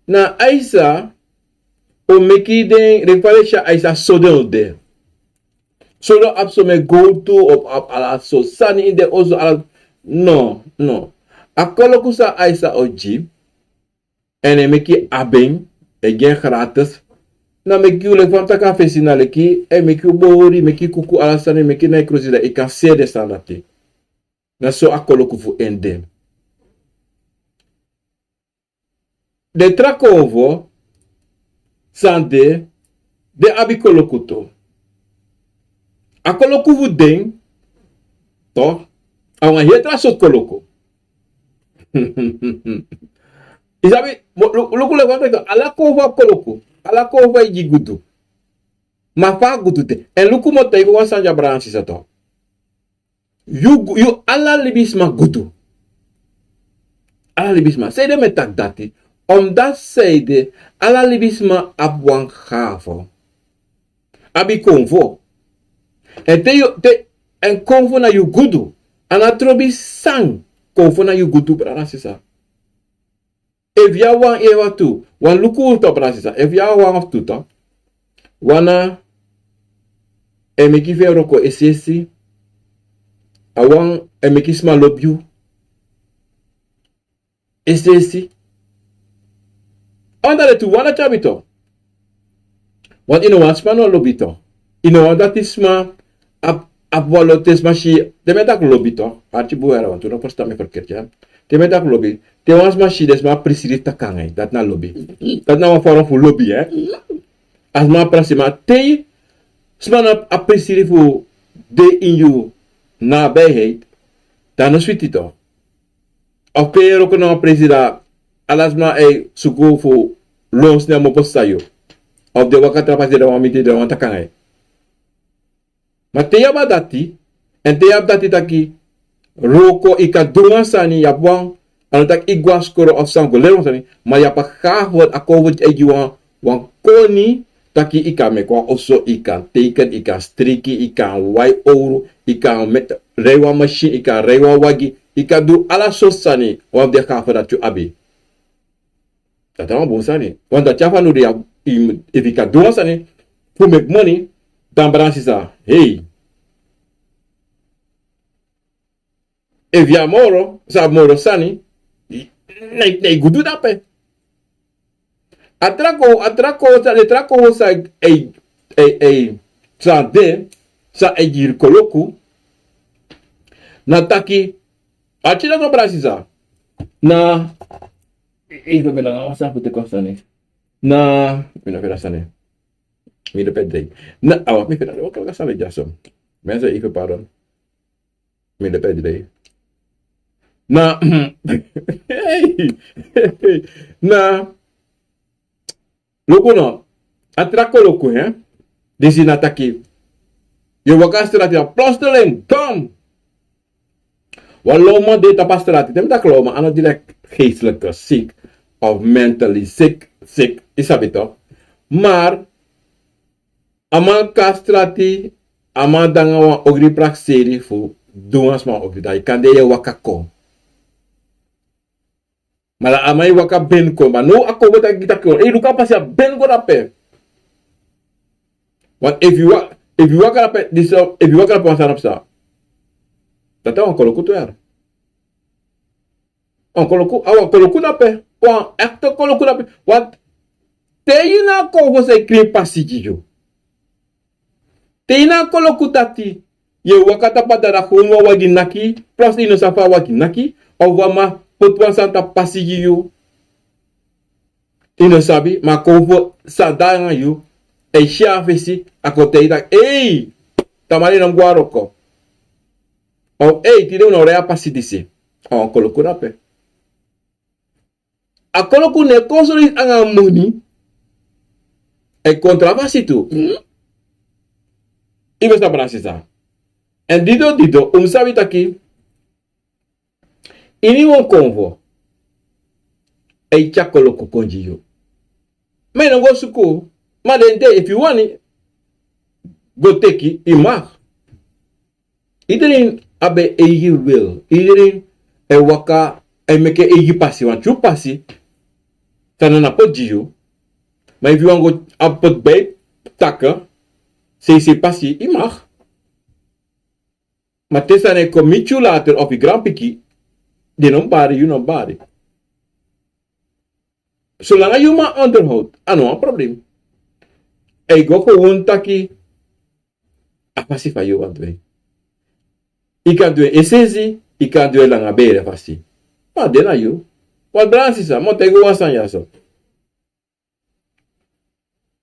na aisa o meki den, den fa den si a aisa so den o de. So den abi so meki gowtu, o abi ala so sani ini den oso, ala. No, no. A koloku san aisa o gi, èn e meki abi en, e gi en gratis. Na meki yu leki fa mi taki a fesi, na leki e meki yu bori, meki yu kuku, ala sani, meki na yu krosi, dan yu kan seri den sani dati. Na so a koloku fu en de. Den tra konfo san de, den abi koloku tu. A koloku fu den, to, a wan heri tra sortu koloku. Yu sabi, mo-, lu-, luku leki fa mi taki, ala konfo abi koloku, ala konfo e gi gudu. Ma fa a gudu de. Èn luku mi o taigi wan sani, dya brada nanga sisa, to. Yu gu-, yu ala libisma gudu. Ala libisma. Sanede mi e taki dati? Omdat sanede ala libisma abi wan gafo. Abi konfo. Èn te yu, te, èn konfo na yu gudu. A no trobi san, konfo na yu gudu, brada nanga sisa. Efu yu abi wan, efu yu abi tu, wan luku unu, to, brada nanga sisa. Efu yu abi wan of tu, to, wan na e meki fu en wroko es'esi. A wan e meki sma lobi yu es'esi. A wan dati tu, wan dati abi, to. Want yu no wani sma no lobi, to. Yu no wani dati sma abi, abi wan lo, te sma si, te mi e taki lobi, to. Arki bun, wantu no ferstan mi ferkerti, ya. Te mi e taki lobi, te wan sma si den sma prisiri fu taki nanga yu, dati na lobi. Dati na wan vorm fu lobi, hè. A sma prasi, ma te sma no abi a prisiri fu de ini yu nabijheid, dan no switi, to. Of pe yu e wroko na wan presi, dan ala sma e suku fu lon sne a mopo san yu. Of den waka tra pasi, den no wani miti yu, den no wani taki nanga yu. Ma te yu abi dati, èn te yu abi dati taki wroko, yu kan du wan sani, yu abi wan, a no taki yu go na skoro of san go leri wan sani, ma yu abi a gafo, a konfo e gi wan, wan koni, taki yu kan meki wan oso, yu kan teiken, yu kan streki, yu kan wai owru, yu kan me-, rij wan masin, yu kan rij wan wagi, yu kan du ala sortu sani, wan fu den gafo dati yu abi. Dati na wan bun sani. Want dati a fanowdu, yu abi, yu, efu yu kan du wan sani fu meki moni, dan, brada nanga sisa, hei. Efu yu abi moro, san abi moro sani, na, na yu gudu dape. A tra kon, a tra kon, san, den tra konfo san e, e, e, san de, san e gi koloku, na taki, a tide no, brada nanga sisa. Na, e, e, mi no, na wan sani fu teki wan sani. Na, mi no feni a sani. Mi no pe dei. Na, awa, mi feni a, oké, oké, sani dyaso. Mi sa, even pardon. Mi no pe dei. Na, hey, hey, na, luku no, a tra koloku, hè? Disi na taki, yu waka a strati, dan plotseling, bam! Wan lawman de tapu a strati. Te mi taki lawman, a no direct geestelijk ziek of mentally ziek, ziek, yu sabi toch. Maar a man kon a strati, a man de nanga wan ogri prakseri fu du wan sma ogri, dan yu kande yu e waka kon. Ma dan a man e waka ben kon, ma now a kon go taki, taki, ei, luku a pasi, a ben go dape. Want efu yu wa-, efu yu waka dape, disi, efu yu waka dape, wan sani o psa. Dati a wan koloku tu yere. Wan koloku, a wan koloku dape. Wan echte koloku dape. Want te yu na a konfo san e krin pasi gi yu. Te yu na a koloku dati, yu e waka tapu a dada, gewoon wan wagi naki, plus yu no sabi fa a wagi naki, of wan man poti wan sani tapu pasi gi yu. Yu no sabi, ma a konfo san de nanga yu, e si a fesi, a kon taigi yu taki, ei, tamari, no mu go na wroko. Of ei, tide un no rij a pasi disi. A wan koloku dape. A koloku no e kon sori nanga moni. A e kon tra fasi tu. Yu mus sabi, brada, sisa. Èn didon didon un mus sabi taki ini wan konfo, a e tyari koloku kon gi yu. Ma yu no go suku. Ma den de, efu yu wani go teki, yu mag. Iedereen abi en eigi wil. Iedereen e waka, e meki en eigi pasi. Wan tru pasi, san na poti gi yu. Ma efu yu wani go a poti bai taki, sei sei pasi, yu mag. Ma te sani e kon miti yu later of yu granpikin, den no bari, yu no bari. Solanga yu man onderhoud, a no wan problem. A e go kon won taki a fasi fa yu wani du en. Yu kan du en es'esi, yu kan du en langa bere fasi. Ma a de na yu. Wan, brada, sisa, mi o taigi wan sani ya so.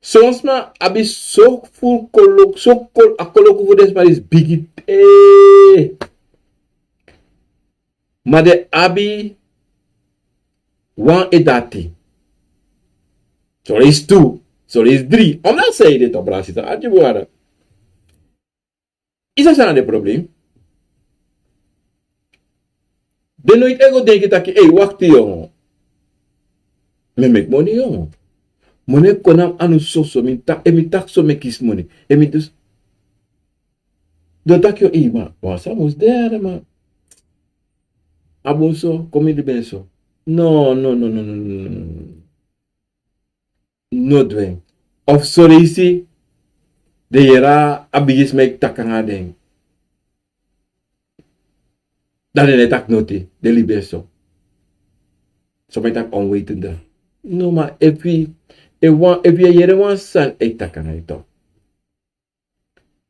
Son sma abi so furu koloku, so kol-, a koloku fu den sma disi bigi te. Ma den abi wan edati. Son leisi tu, son leisi dri. Omdat sei den toch, brada, sisa, arki mi wara. Yu sabi san na den problem? Den no e go denki taki, ei, wakti, yongo. Mi e meki moni, yongo. Moni e kon na mi anu soso, mi ta-, efu mi taki so mi e kisi moni. Efu mi du s-, den o taki, yo, ei, ma wan sani mus de, ma a bun so, kon mi libi en so. No, no, no. No du en. Of son leisi den yere a bigisma e taki nanga den. Dan den no e taki noti, den libi en so. Son man e taki onwetende. No, ma efu yu, efu wan, efu yu e yere wan sani e taki nanga yu toch.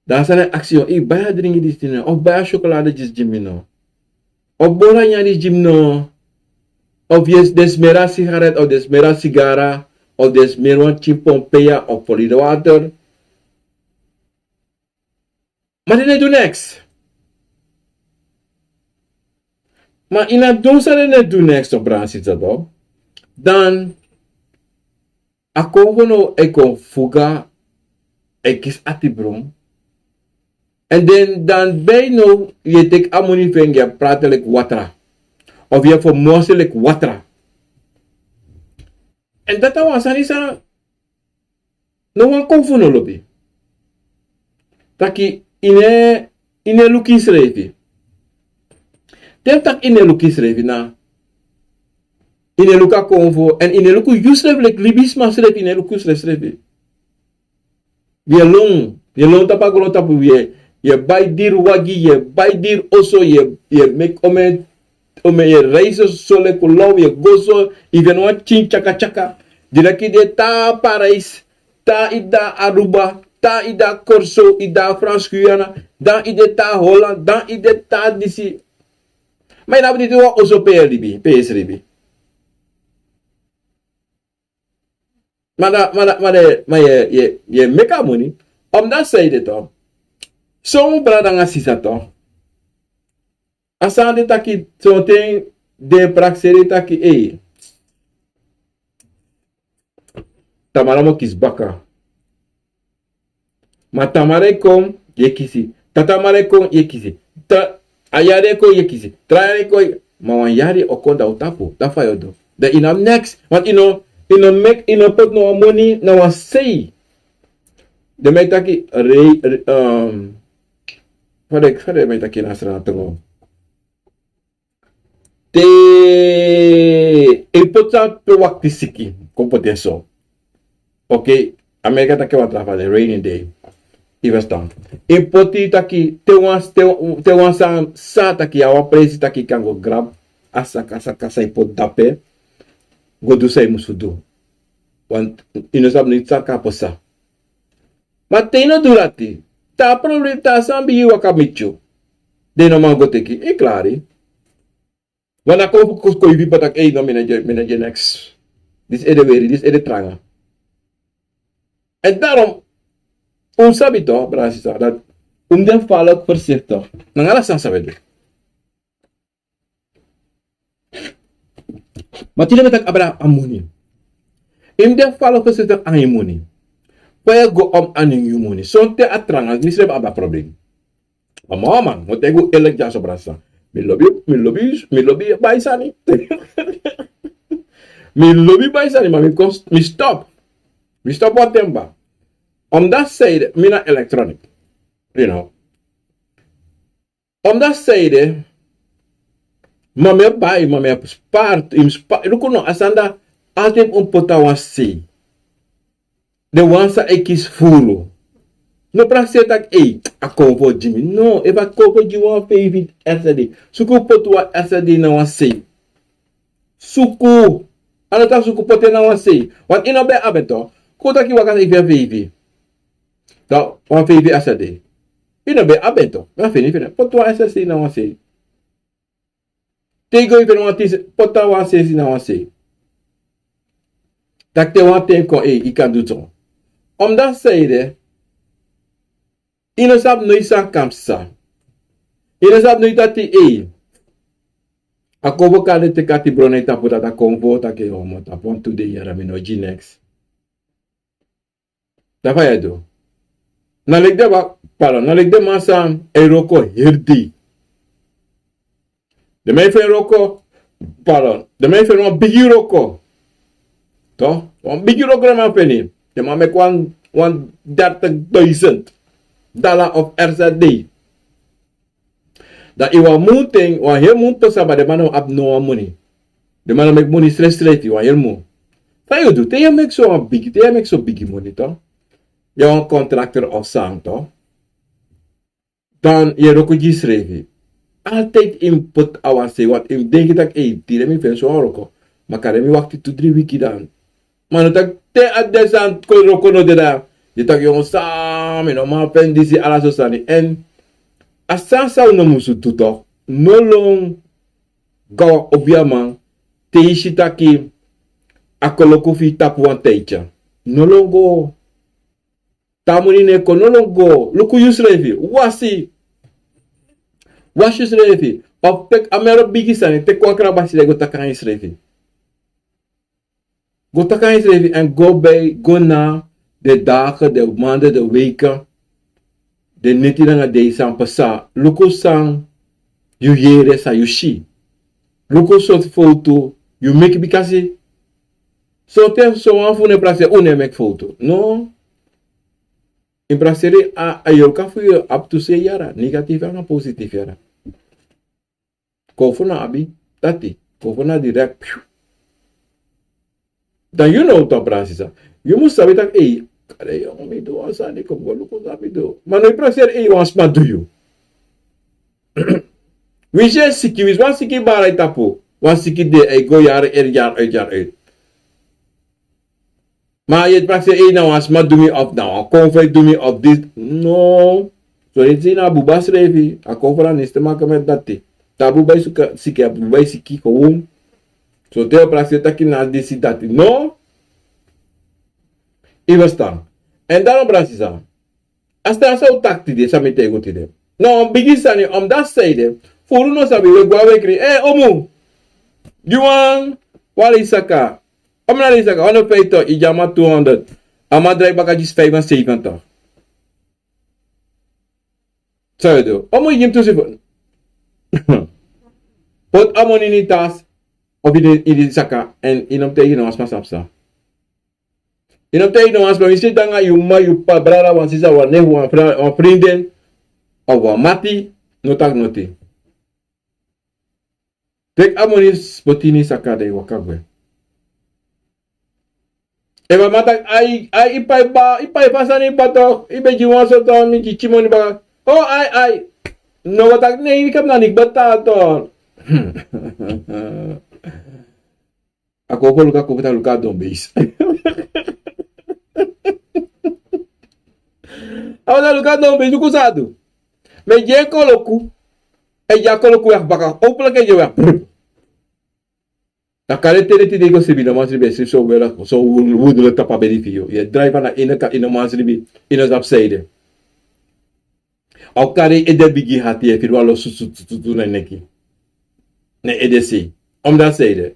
Dan a sani e aksi yu, ei, bai a dringi disi no, of bai a sjokolade disi gi mi no. Of bori a nyanyan disi gi mi no. Of yu e, den smeri a sigaret, of den smeri a sigara, of den smeri wan pikin pompeya, of folide water. Ma den no e du neks. Ma ini a dun san den no e du neks, toch, brada, sisa, toch. Dan a kon fu no e kon fuga, e kisi atibron. Èn den dan bai no, yu e teki a moni fu en, yu e prati leki watra. Of yu e fermosi leki watra. Èn dati a wan sani san no wan kon fu no lobi. Taki yu no e, yu no e luku yusrefi. Te mi taki yu no e luku yusrefi na, yu no e luku a konfo, èn yu no e luku yusrefi leki libisma srefi, yu no e luku yusrefi srefi. Wi e lon, wi e lon tapu a grontapu, wi e, yu e bai diri wagi, yu e bai diri oso, yu e, yu e meki omeni, omeni, yu e reisi so leki law, yu e go so, yu feni wan pikin tyaka tyaka. Di leki yu de te na Parijs, te yu de na Aruba, te yu de na Curaçao, yu de na Frans Guyana, dan yu de te na Holland, dan yu de te na disi. Ma yu no abi disi wan oso pe yu e libi, pe yu e sribi. Ma dan, ma dan, ma dan, ma yu e, yu e, yu e meki a moni. Omdat sei den toch. Son brada nanga sisa toch. A sani de taki, sonten den e prakseri taki, ei, tamara mu kisi baka. Ma tamara e kon, yu e kisi. Tatamara e kon, yu e kisi. Ta-, a yari e kon, yu e kisi. Tra yari e kon, ma wan yari o kon, dan un tapu. Dan fa yu o du? Dan yu no abi neks. Want yu no, yu no meki, yu no poti no wan moni na wan sei. Den man e taki, re-, re-, ehm, fa den, fa den man e taki na Sranan tongo. Te yu poti san pe wakti siki, kon poti en so. Oké, Amerika taki wan tra fa den rainy day. Yu ferstan. Yu poti taki te wan, te, te wan san, san taki yu abi wan presi taki yu kan go grab a saka, saka san yu poti dape, go du san yu musu du. Want yu no sabi niti san kan pasa. Ma te yu no du dati, te a problem, te a sani bigin waka miti yu, den no man go teki, yu klari. Wan a kon fu kon, kon yu bipa taki, ei, no, mi no e gi, mi no e gi neks. Disi ede weri, disi ede tranga. En daarom, un sabi toch, brada, sisa, dati un mus de falek voorzichtig nanga ala sani san un e du. Ma tide mi taki abra a moni. Yu mus de falo fesi taki a yu moni. Fa yu e go om a nen yu moni? Sonten a tranga, mi srefi abi a problem. Ma mama, mi o taigi yu eerlijk dyaso, brasa. Mi lobi, mi lobi, mi lobi bai sani. Mi lobi bai sani, ma mi kon, mi stop. Mi stop wan ten kba. Omdat zij de, mi na electronic. You know. Omdat zij de, ma mi e bai, ma mi e spar, yu mus spar, luku no, a sani dati, altijd yu mus poti na wan sei. Den wan san e kisi furu. No prakseri taki, ei, a konfo gi mi. No, efu a konfo gi wan feifi R C D, suku poti wan R C D na wan sei. Suku. A no taki suku poti en na wan sei. Want yu no ben abi en toch. Kon taki waka na yu feifi. Dan wan feifi R C D. Yu no ben abi en toch. Ma feni feni. Poti wan R C D na wan sei. Te yu go yu feni wan tin sei, poti a wan sei na wan sei. Taki te wan ten kon, ei, yu kan du so. Omdat zij de, yu no sabi noiti san kan psa. Yu no sabi noiti dati, ei. A konfo kan de teki a tibron na yu tapu, dati a konfo taki, o, mi o tapu wan tu dei yara, mi no gi neks. Dan fa yu e du? Na leki den man, pardon, na leki den man san e wroko heri dei. Den man e feni wroko, pardon, den man e feni wan bigi wroko. Toch? Wan bigi wroko den man feni. Den man meki wan, wan dertig duizend dollar of R C D. Dan ini wan mun ten, wan heri mun pasa, ma den man no abi no wan moni. Den man no meki moni srefsrefi, wan heri mun. San yu du, te yu e meki so wan bigi, te yu e meki so bigi moni, toch? Yu na wan contractor of san, toch? Dan yu e wroko gi yusrefi. Altijd yu mus poti a wan sei, want yu mus denki taki, ei, tide mi feni so wan wroko. Ma kande mi wakti tu dri wiki dan. Ma no taki te a de san kon wroko no de dan yu taki, yongu, san mi no man feni disi, ala so sani. Èn a sani san un no musu du toch. No lon go a wan obiaman te yu si taki a koloku fu yu tapu wan tijdje. No lon go. Te a moni no e kon, no lon go. Luku yusrefi. Wasi. Wasi yusrefi. Of teki a moro bigi sani, teki wan krabasi dan yu go taki nanga yusrefi. Go taki nanga yusrefi èn go bij, go na den dagen, den maanden, den weken, den neti nanga dei san pasa. Luku san yu yere, san yu si. Luku sortu fowtu yu meki, bikasi sonten so wan fu unu e prakseri un no e meki fowtu. No. Yu mus prakseri a, a yorka fu yu abi tu sei yara, negatief nanga positief yara. Kon fu na abi, dati, kon fu na direct, piu. Dan yu no, toch, brada, sisa. Yu mus sabi taki, ei, kande yongu mi du wan sani, kon go luku san mi du. Ma no yu prakseri, ei, wan sma du yu. Winsi yu e siki, winsi wan siki bari yu tapu, wan siki de, e go yari, e yari, e yari. Ma yu e prakseri, ei, na wan sma du mi of na wan konfo e du mi of disi. No. So yu si na buba srefi, a konfo no abi niks te maken met dati. Te a buba e siki, a buba e siki gewoon. So te yu prakseri taki na disi dati. No. Yu e ferstan. Èn dan, brada, sisa. A sani san un taki tide, san mi taigi un tide. No, bigi sani, omdat zij de, furu no sabi, we go a wekri. Eh, omu. Gi wan, wan leisi saka. Omu, na leisi saka, honderd vijftig, yu gi a man two hundred. A man drai baka gi vijfenzeventig. San yu e du? Omu, yu gi mi tu sifo. Poti a moni ini tas, of ini, ini saka, èn yu no mus taigi no wan sma san psa. Yu no mus taigi no wan sma, yu si nanga yu mama, yu p'pa, brada, wan sisa, wan nefu, wan fri-, wan vriendin, of wan mati, no taki noti. Teki a moni, poti ini saka, dan yu waka gwe. Efu a man taki, ai, ai, yu pai ba, yu pai fa sani, yu ba toch, yu ben gi wan so toch, mi gi yu moni baka. Oh, ai, ai. No go taki, nee, yu kan na niki betaal toch. A konfo luku, a konfo taki luku a don beisi. A konfo taki luku a don beisi, luku san a du. Mi e gi en koloku. E gi a koloku, wek baka. Openlijk e gi en wek. Brrr. Dan kande te den tide yu go sribi, no man sribi, e sribi so wela, so wundele tapu a bedi fu yu. Yu e drai fa na ini ka, ini man sribi, ini sabi san ede. A o kari ede bigi hati, e firi wan lo sutu, sutu, sutu na neki. Na ede sei. Omdat san ede.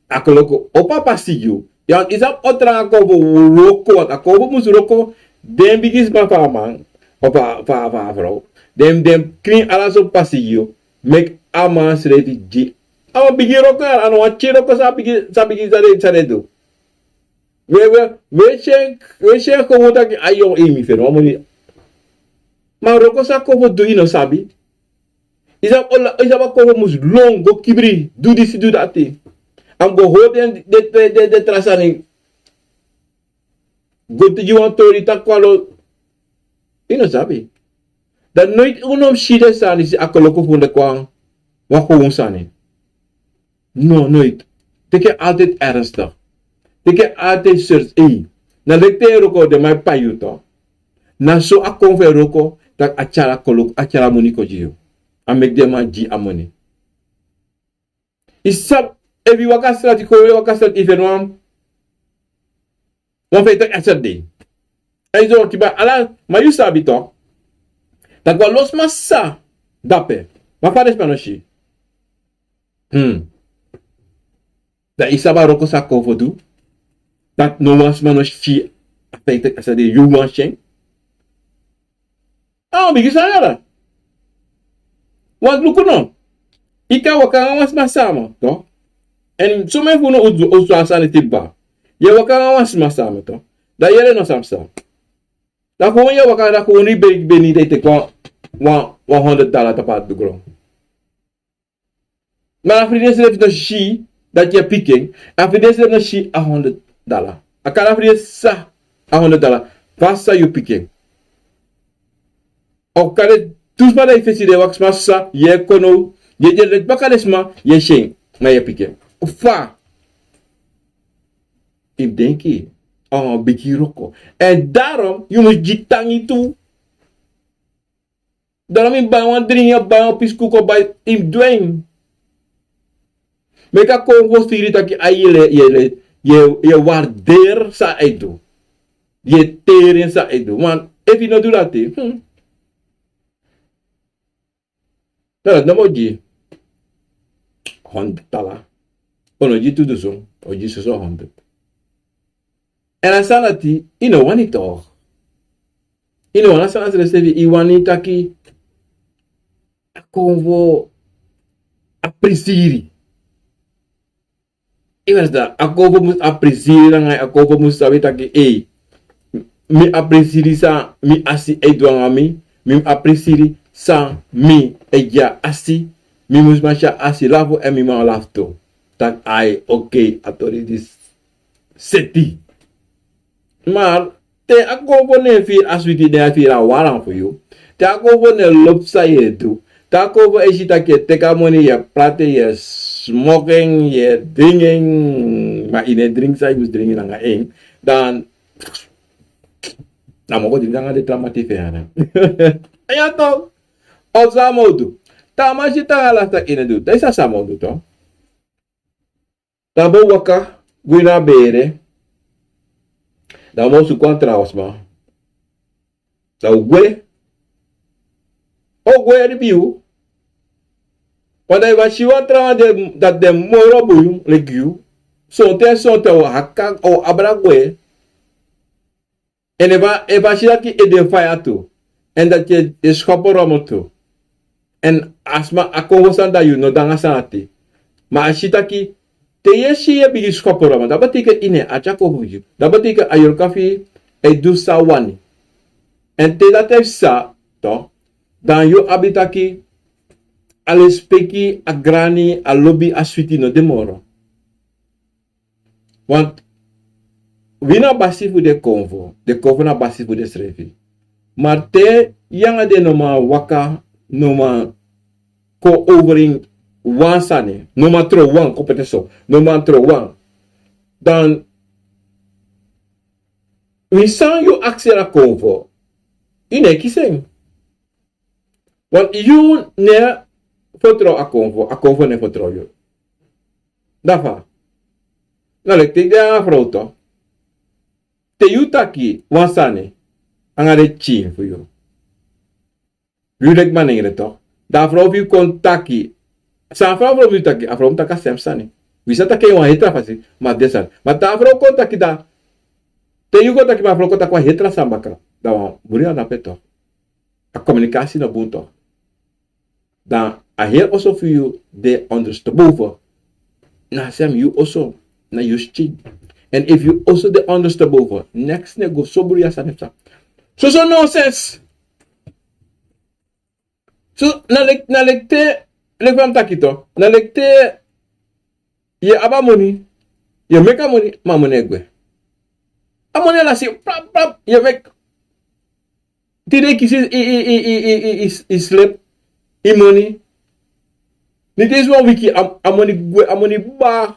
A koloku opo a pasi gi yu. Ya, yu sabi o tranga konfo wroko, want a konfo mus wroko. Den bigisma fu a man, of a, fu a, fu a frow. Den, den krin ala sortu pasi gi yu. Meki a man srefi gi. A man bigin wroko, a no wani tyari wroko san a bigin, san a bigin, san den, san den du. We, we, we si en, we si en kon taki a yongu, ei, mi feni wan moni. Ma wroko san a konfo du yu no sabi. Yu sabi, yu sabi a konfo mus lon go kibri, du disi, du dati. A mus go hori den, den, den, den, den tra sani. Go tigi wan tori taki wan lo. Yu no sabi. Dan noiti un no mus si den sani, si a koloku fu un de kon wan, wan gewon sani. No, noiti. Teki en altijd ernstig. Teki en altijd serieus. Ei, na leki te yu e wroko, den man e pai yu toch. Na so a konfo e wroko, taki a tyari a koloku, a tyari a moni kon gi yu. A meki den man gi a moni. Yu sabi, efu yu waka strati, kon yu waka strati, yu feni wan, wan feifi esa dei. Èn yu so waki bai ala, ma yu sabi toch. Taki wan lo sma sa dape. Ma fa den sma no si. Hmm. Dan yu sabi a wroko san a konfo du. Taki no wan sma no si a feifi esa dei, yu wani si en. A wan bigi sani dati. Want luku no. Yu kan waka nanga wan sma sama, toch. Èn someni fu unu o du, o du a sani te kba. Yu e waka nanga wan sma sama, toch. Dan yu yere no san psa. Dan kon yu e waka, dan kon yu beni, beni, dan yu teki wan, wan, wan honderd dollar tapu a gron. Ma a friend srefi no si dati yu e piki en. A friend srefi no si a honderd dollar. A kari a friend sa a honderd dollar. Fa san yu piki en? A kari tu sma, dan yu fesi den waka sma sa, yu e kon now, yu e de leti baka den sma, yu e si en, ma yu e piki en. Fa? Yu mus denki, a wan bigi wroko. Èn daarom yu mus gi tangi tu. Daarom yu bai wan dringi, yu bai wan pisi kuku, bai, yu mus du en. Meki a konfo siri taki a yu e, yu e, yu e, yu e warderi san a e du. Yu e teri en san a e du. Want efu yu no du dati, hmm. Dati no mus gi honderd dollar. Un no gi tu dunsu, un gi soso honderd. Èn a sani dati yu no wani toch. Yu no wani a sani dati srefi, yu wani taki a konfo apprecieri. Yu wani taki a konfo mus apprecieri nanga yu, a konfo mus sabi taki, ei, mi apprecieri san mi asi e du nanga mi, mi apprecieri san mi e gi a asi, mi mus man si a asi lafu èn mi man lafu tu. Taki ai, oké, a tori disi seti. Ma te a konfo no e firi a switi, no e firi a waran fu yu. Te a konfo no e lobi san yu e du. Te a konfo e si taki yu e teki a moni, yu e prati, yu e smoki en, yu e dringi en, ma yu no e dringi san yu mus dringi nanga en. Dan a man go dringi nanga den tra mati fu en. Ya toch. Of san a man o du. Te a man si taki a lasi, taki yu no e du. Dan san a man o du toch. Dan a man o waka gwe na bere. Dan a man o suku wan trawan sma. Dan a o gwe. A o gwe libi. Want dan yu e si wan trawan dati de moro bun leki yu. Sonten, sonten a o haka, a o abra gwe. Èn efu a, efu a si taki yu e de faya tu. Èn dati yu e, yu e skopu rommel tu. Èn a sma, a konfo sani, dan yu no du nanga sani dati. Ma a si taki, te yu e si yu e bigin skopu rommel, dati betekent yu no e arki a konfo fu yu. Dati betekent a yorka fu yu e du san a wani. Èn te dati e psa, toch, dan yu abi taki a lespeki, a grani, a lobi, a switi no de moro. Want wi na basi fu den konfo, den konfo na basi fu densrefi. Ma te yu nanga den no man waka, no man kon over ini wan sani, no man tron wan, kon poti en so, no man tron wan, dan winsi san yu aksi a konfo, yu no e kisi en. Want yu no e fertrow a konfo, a konfo no e fertrow yu. Dan fa? Na leki te yu de nanga frow toch. Te yu taki wan sani nanga den pikin fu yu. Yu leki manengre toch. Dan a frow fu yu kon taki san a frow fu yu taki, a frow mus taki a sem sani. Wi sa taki en wan heri tra fasi, ma den sani. Ma te a frow kon taki da, te yu kon taki, ma a frow kon taki wan heri tra sani baka, da wan buri a na pe tok. A komunikasi no bun tok. Dan a heri oso fu yu de ondersteboven. Na a sem yu oso, na yu skin. En efu yu oso de ondersteboven, neks no e go so bun, yu a sani fu sa. Soso nonsens. So na leki, na leki te, leki fa mi taki tok, na leki te yu abi a moni, yu e meki a moni, ma a moni e gwe. A moni e lasi, prap, prap, yu e meki. Tide yu kisi, yu, yu, yu sleep, yu moni. Niti esi wan wiki, a, a moni gwe, a moni kba.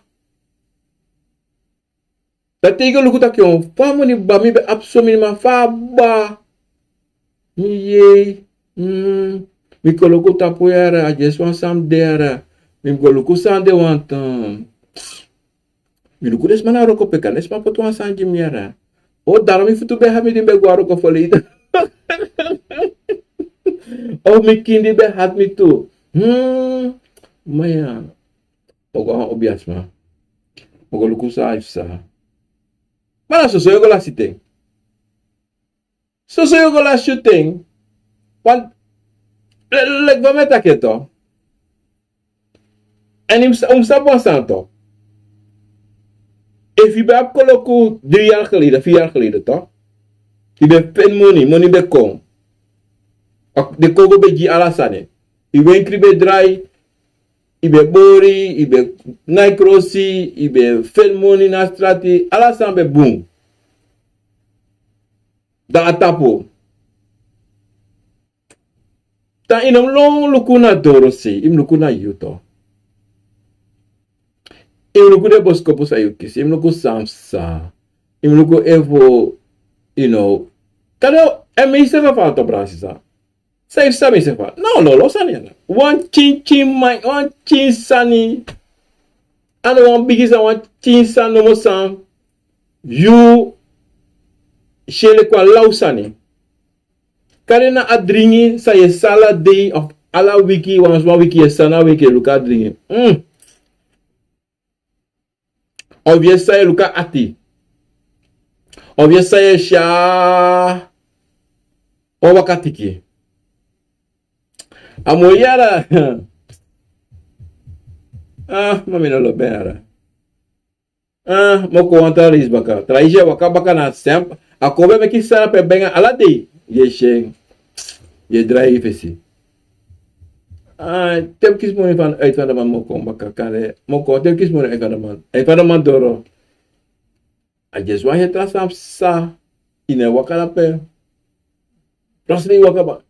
Dan te yu go luku taki, o, fa a moni kba, mi ben abi so minimal, fa a kba. Mi yei, mm, mi kon luku tapu yara, a just wan sani de yara. Mi go luku san de wan tan. Mi luku den sma na wroko pe, kande den sma poti wan sani gi mi yara. O, daro mi futu ben hati mi di mi ben go a wroko ferleden. O, mi kindi ben hati mi tu. Hmm, ma ya. O go a wan obiasma. O go luku san a e psa. Ma na soso yu o go lasi ten. Soso yu o go lasi yu ten. Want, le-, leki fa mi e taki en tok. En yu mus-, un mus sabi wan sani tok. Efu yu ben abi koloku dri yari geleden, firi yari geleden tok. Yu ben feni moni, moni ben kon. Den Kongo ben gi yu ala sani. Yu wenkri ben drai, yu ben bori, yu ben nai krosi, yu ben feni moni na strati, ala sani ben bun. Dan a tapu. Dan yu no mus lon luku na dorosei, yu mus luku na yu tok. Yu mus luku den boskopu san yu kisi, yu mus luku san psa. Yu mus luku efu, yu no. Kande, en mi srefi e fala tok, brada, sisa. San yu sabi, mi srefi e fala. No, lawlaw sani ya. Wan kinkin man, wan kinkin sani. A no wan bigi sani, wan kinkin sani, nomo sani. Yu si en leki wan law sani. Kande na a dringi san yu e san ala dei of ala wiki, wan sma wiki yu e san na wiki yu e luku a dringi. Mm. Of yu e san yu e luku a ati. Of yu e san yu e si a wan waka tiki. A moi yara. Ah, ma mi no lobi en yara. Ah, mi o kon wan tra leisi baka. Tra leisi e waka baka na a sem. A kon ben meki san pe benga ala dei. Yu e si en. Yu e drai yu fesi. Ah, te mi kisi moni fan, uit Vanderman, mi o kon baka, kande. Mi o kon, te mi kisi moni uit Vanderman. Uit Vanderman doro. A just wan heri tra sani psa. Yu no e waka dape. Plotseling yu waka baka.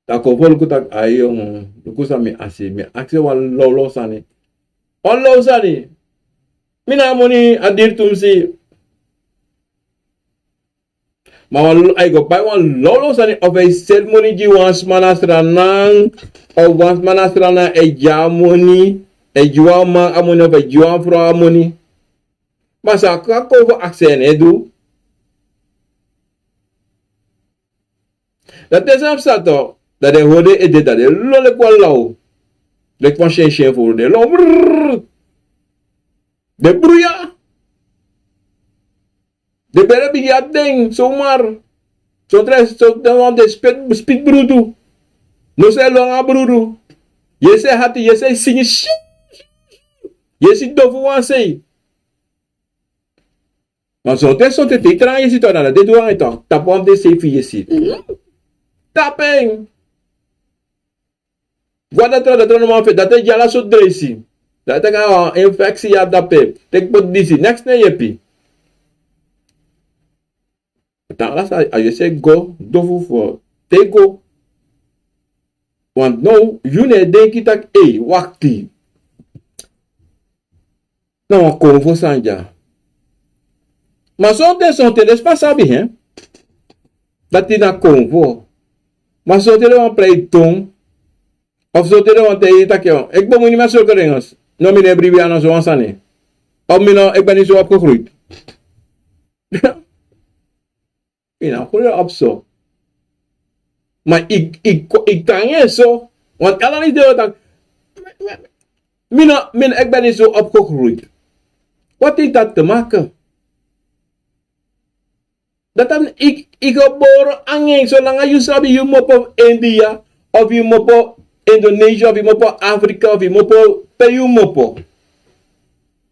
Dan a kon fu luku taki, ai, yongu, luku san mi e si, mi e aksi wan lawlaw sani. Wan law sani. Mi no abi moni, a diri tumsi. Ma wan, a e go bai wan lawlaw sani, of a e seri moni gi wan sma na Sranan, of wan sma na Sranan e gi en a moni, e gi wan man a moni, of e gi wan frow a moni. Ma san a kon fu aksi, en no e du. Dan te sani psa tok, dan den hori den ede, dan den lon leki wan law. Leki wan syensyensyen furu, den lon brrr. Den bruya. Den bere bigin ati den, somar. Son tra, son tra wan den spit, spit brudu. No san e lon nanga brudu. Yu e si en hati, yu e si en singi. Yu e si dofu wan sei. Ma sonten, sonten te yu tranga yu e si tok, na den du nanga yu tok. Tapu wan fu den sei fu yu e si. Tapu en. Go a datra, datra no man fesi, datra e gi ala sortu dreisi. Datra e taki a infeksi ya dape. Teki poti disi, neks no e yepi. Tan ala san a yu e si e go, dofu fu te go. Want now, yu no e denki taki, ei, wakti. Na wan konfo sani dya. Ma sonten, sonten den sma sabi, hè. Dati na konfo. Ma sonten den wani prei ton. Of sonten den wani taigi yu taki, o, ik bemoei niet met zulke dingen. No, mi no e bribi nanga sowan sani. Of mi no, ik ben niet zo opgegroeid. Yu no e groei op so. Ma yu, yu, yu tan nanga en so. Want ala dei den o taki, Mi no, mi no, ik ben niet zo opgegroeid. Wat heeft dat te maken? Dat dan, ik, ik gebore angin, zolang yu sabi yu mopo India, of yu mopo Indonesia, of yu mopo Afrika, of yu mopo pe yu mopo.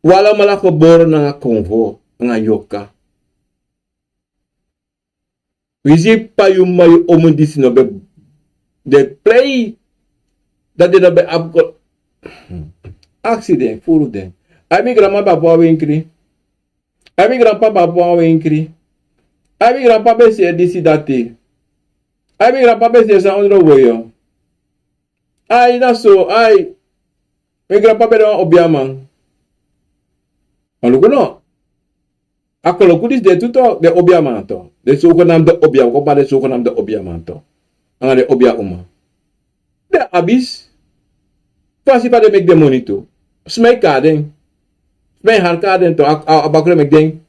Wi alamala gebore nanga konfo, nanga yorka. Wi si pa yu ma yu omu disi no ben de plei. Dati den no ben abi kon. Aksi den, furu den. Ai mi granma ben abi wan wenkri. Ai mi granpa ben abi wan wenkri. Ai mi granpa ben seri disi dati. Ai mi granpa ben seri san ondro woyo. Ai na so, ai. Mi granpa ben de wan obiaman. Ma luku no. A koloku disi de tu to, den obiaman to. Den zogenaamde obia, wi kon bari den zogenaamde obiaman to. Nanga den obia uma. Den abis. Fasi fa den meki den moni tu. Sma e kari den. Sma e hari kari den to, a, a, a bakru e meki den.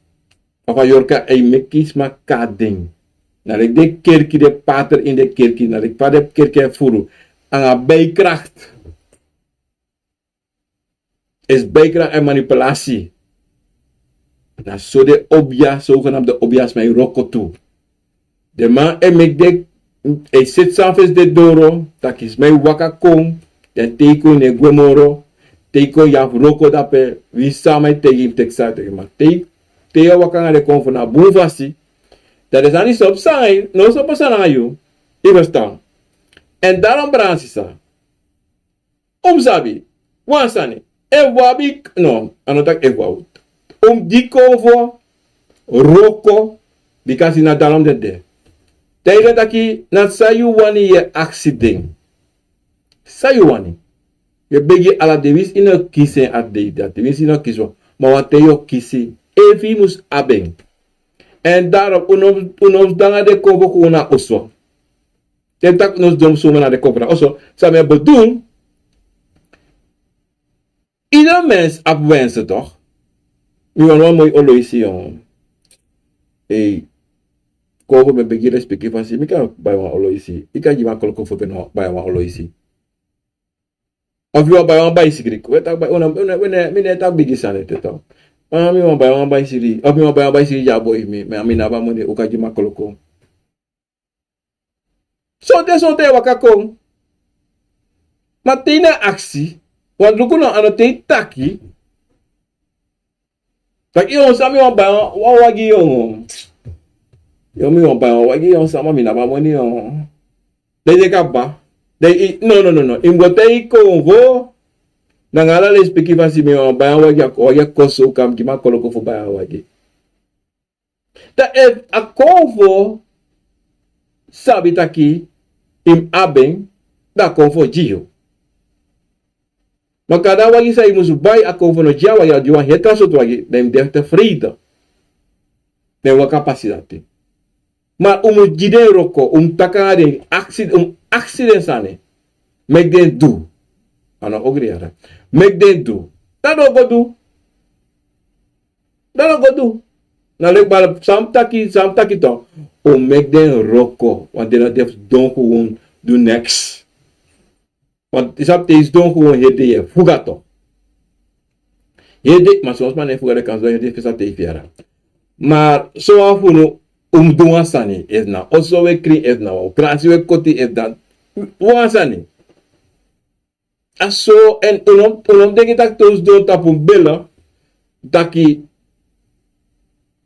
Of a yorka e meki sma kari den. Na leki den kerki, den pater ini den kerki, na leki fa den kerki e furu. Nanga bijkracht. Is bijkracht en manipulatie. Na so den obia, zogenaamde obiasma e wroko tu. Den man e meki den, e seti san fesi den doro, taki sma e waka kon, den teiken, den no e gwe moro, teiken yu abi wroko dape, wi san a man e taigi yu, yu mus teki san a taigi yu, ma te, te yu e waka nanga den konfo na bun fasi, dan den sani stop san, no stop san nanga yu, yu ferstan. En daarom, brada, sisa, un mus sabi wan sani. Efu wi abi, no, a no taki efu wi abi. Un mus gi konfo wroko, bikasi na daarom den de. Te yu e taki na san yu wani, yu e aksi den. San yu wani? Yu e begi ala dei, winsi yu no kisi en a dei dati, winsi yu no kisi wan. Ma wan ten yu o kisi, efu yu mus abi en. En daarom un no, un no mus de nanga den konfo kon na oso. Te taki un no mus sidon suma na den konfo na oso, san mi e bedoel, ieder mens abi wensen toch? Mi wani wan moi oloisi, yon. Ei, konfo, mi e begi, lespeki fasi, mi kan bai wan oloisi? Yu kan gi mi a koloko fu mi bai wan oloisi? Of mi wani bai wan baisikili? We taki bai, una, una, we ne, mi no e taki bigi sani ete toch. Ma mi wani bai wan baisikili. Of mi wani bai wan baisikili gi a boi fu mi, ma mi no abi a moni, un kan gi mi a koloko? Sonten, sonten e waka kon. Ma te yu no e aksi, want luku no, a no te yu taki. Taki, yon, san mi wani bai wan, wan wagi, yon. Yon, mi wani bai wan wagi, yon, san, ma mi no abi a moni, yon. Den e kaba. Den e, no, no, no, no. Yu mus go te yu konfo. Nanga ala lespeki fasi, mi wani bai wan wagi, a wagi e kosi, kon gi mi a koloko fu bai a wagi. Dan efu a konfo sabi taki yu mus abi en, dan a konfo gi yu. Ma kande a wagi san yu mus bai, a konfo no gi a wagi, a gi wan heri tra sortu wagi, dan yu mus de tevreden. Dan yu waka pasi dati. Ma un mus gi den wroko, un mus taki nanga den, aksi, un mus aksi den sani. Meki den du. A no ogri yara. Meki den du. Dan den o go du. Dan den o go du. Na leki bala, san mi taki, san mi taki toch. Un mus meki den wroko. Want den no de fu sidon kon du niks. Want yu sabi, te yu sidon kon heri dei yu e fuga toch. Heri dei, ma son sma no e fuga, den kan sidon heri dei, fu san te yu firi. Ma sowan fu unu, un mus du wan sani, efu na oso un e krin, efu na wan krasi un e koti, efu na wan sani. A so, en un no, un no mus denki taki te un sidon tapu bel, taki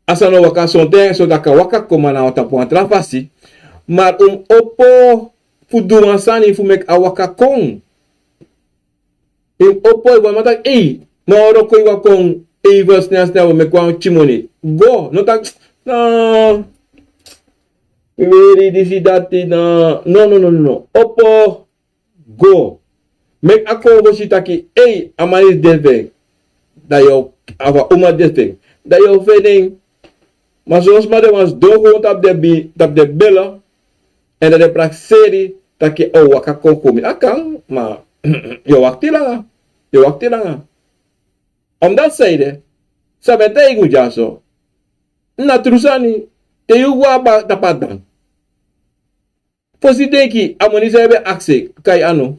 a sani no waka, sonten, sonten a kan waka kon, ma na tapu wan tra fasi. Ma un mus opo fu du wan sani fu meki a waka kon. Yu mus opo, yu wan man taki, ei, ma un wroko, yu waka kon, ei, fu snel snel, wi meki wan pikin moni. Go, no taki, no. Mi weri disi dati, no, no, no, no, no. Opo, go. Meki a konfo si taki, ei, a man disi de fu en. Dan yu o, a wan uma disi de fu en. Dan yu o feni en. Ma son sma, den wani sidon kon tapu den bi-, tapu den bel. En dan den prakseri taki a o waka kon kon. Mi, a kan, ma yu o wakti langa. Yu o wakti langa. Omdat san ede, san mi e taigi un dyaso, na tru sani, te yu go na tapu a dan. Fosi denki, a moni san yu ben aksi, kai anu.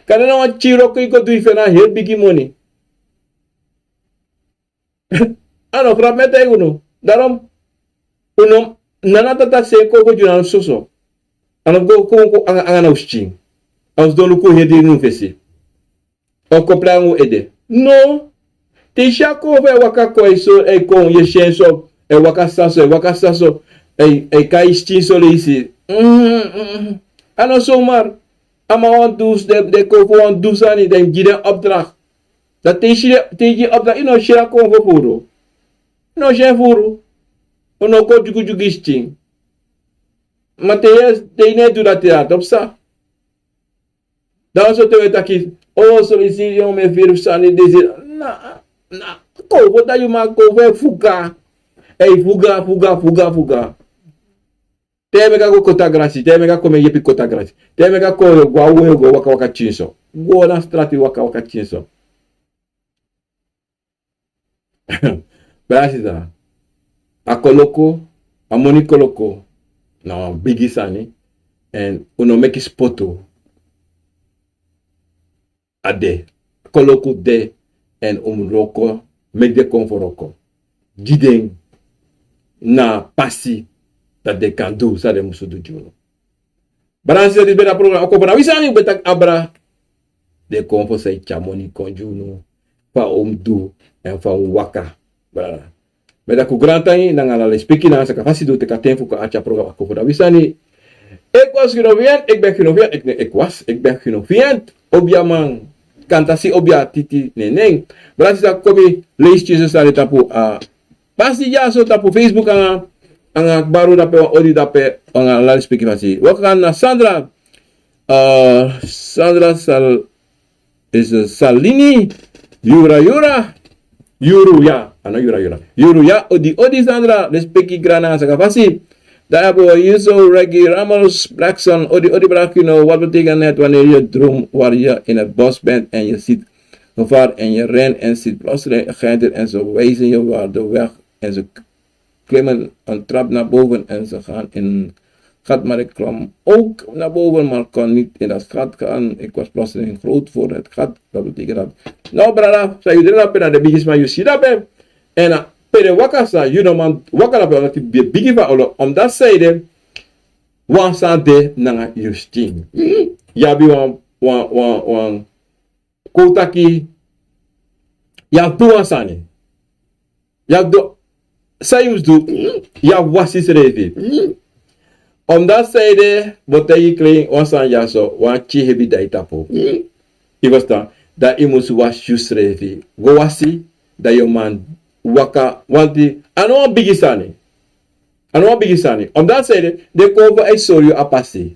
Kande na wan tiro kon yu go du yu fena heri bigi moni. A no grap mi e taigi unu. Darom unu nana tata sei kon go dyunanu soso. A no go kon kon anga na un skin. A un sidon luku heri diri nu fesi. O kon plei anga un ede no. Te yu si a kon fu e waka kon e so e kon yu e si en so e waka saso e waka saso e kai yu skin so leisi. A no somar. A man wan dus den kon fu wan dus sani den gi den opdrakt. Dan te yu si den te yu gi opdrakt yu no si en a kon fu furu. Yu no si en furu. Un no kon dyugudyugu yu skin. Ma te yu no e du dati dati o psa. Dan so te un e taki o so yu si yu no mu e firi fu sani disi. Na na kon fu dan yu man kon fu e fuga. Ei fuga fuga fuga fuga. Te yu meki a go koti a grasi te yu meki a kon meki yepi koti a grasi te yu meki a kon yu go a wei yu go waka waka tyin so. Go na strati waka waka tyin so. Brada sisa, a koloku a moni koloku na wan bigi sani. Èn un no meki spotu. A de koloku de. Èn un mus wroko meki den kon fu wroko gi den na pasi dati den kan du san den musu du gi unu. Brada sisa disi ben na program a kon fu na wi sani un ben taki abra. Den kon fu san e tyari moni kon gi unu fa un mus du èn fa un mus waka. Brada mi e taki un grantangi nanga ala lespeki nanga saka fasi di un teki a ten fu kon arki a program a kon fu na wi sani. Ekwas gi no fiant ekbek gi no fiant ekne ekwas ekbek gi no fiant. Obi a man kanta si obi a titi nenen. Brada sisa kon mi leisi tyinso sani tapu a pasi dyaso tapu facebook anga anga baru dape wan odi dape anga lali speki fasi waka na sandra. Sandra sal is salini yura yura yuru ya ano yura yura yuru ya odi odi sandra lespeki grana saka fasi. Dan yabu wan yuso regi ramels blackson odi odi brakino wat beteken net wanneer je droom waar je in het bos bent en je ziet gevaar en je rent en ziet plotseling geënterd en zo wijzen je waar de weg en ze klimmen een trap naar boven en ze gaan in een gat, maar ik klom ook naar boven, maar kon niet in dat gat gaan. Ik was plotseling groot voor het gat. Dat betekent dat. Nou, brada, sa yu dre na pe na de bigisma yu si dape. En pe de waka sa yu no man waka na pe na ti bigi fa olo omdat sa ede wan san de nanga yu skin. Yu abi wan wan wan wan kon taki yu abi tu wan sani. Yu abi du san yu mus du. Yu abi wasi srefi. Omdat san ede bo taigi klin wan sani dyaso wan tyi hebi dai tapu. Yu verstan? Dan yu mus wasi yu srefi go wasi dan yu man waka wanti a no wan bigi sani. A no wan bigi sani omdat san ede den kon fu e sori yu a pasi.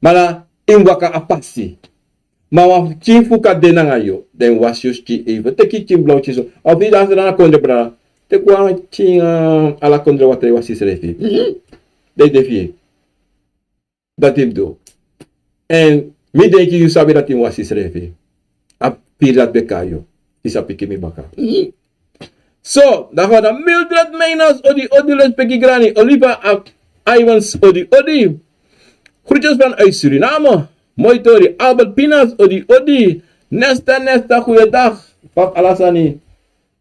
Ma na yu mus waka a pasi. Ma wan pikin fu kan de nanga yu dan yu wasi yu skin even teki yu pikin blaw pikin so a fu yu dan srana kondre brada. Teki wan pikin ala kondre watra yu wasi srefi. Dan yu de fi yu. Dati yu mus du. Èn mi denki yu sabi dati yu mus wasi srefi. A piri dati ben kon na yu. Yu sa piki mi baka. So dan fada mildred meinas odi odi lespeki grani oliva ivans odi odi. Groetjes vanuit suriname. Moi tori albert pinas odi odi. Nesta nesta goeiedag. Pap alasani.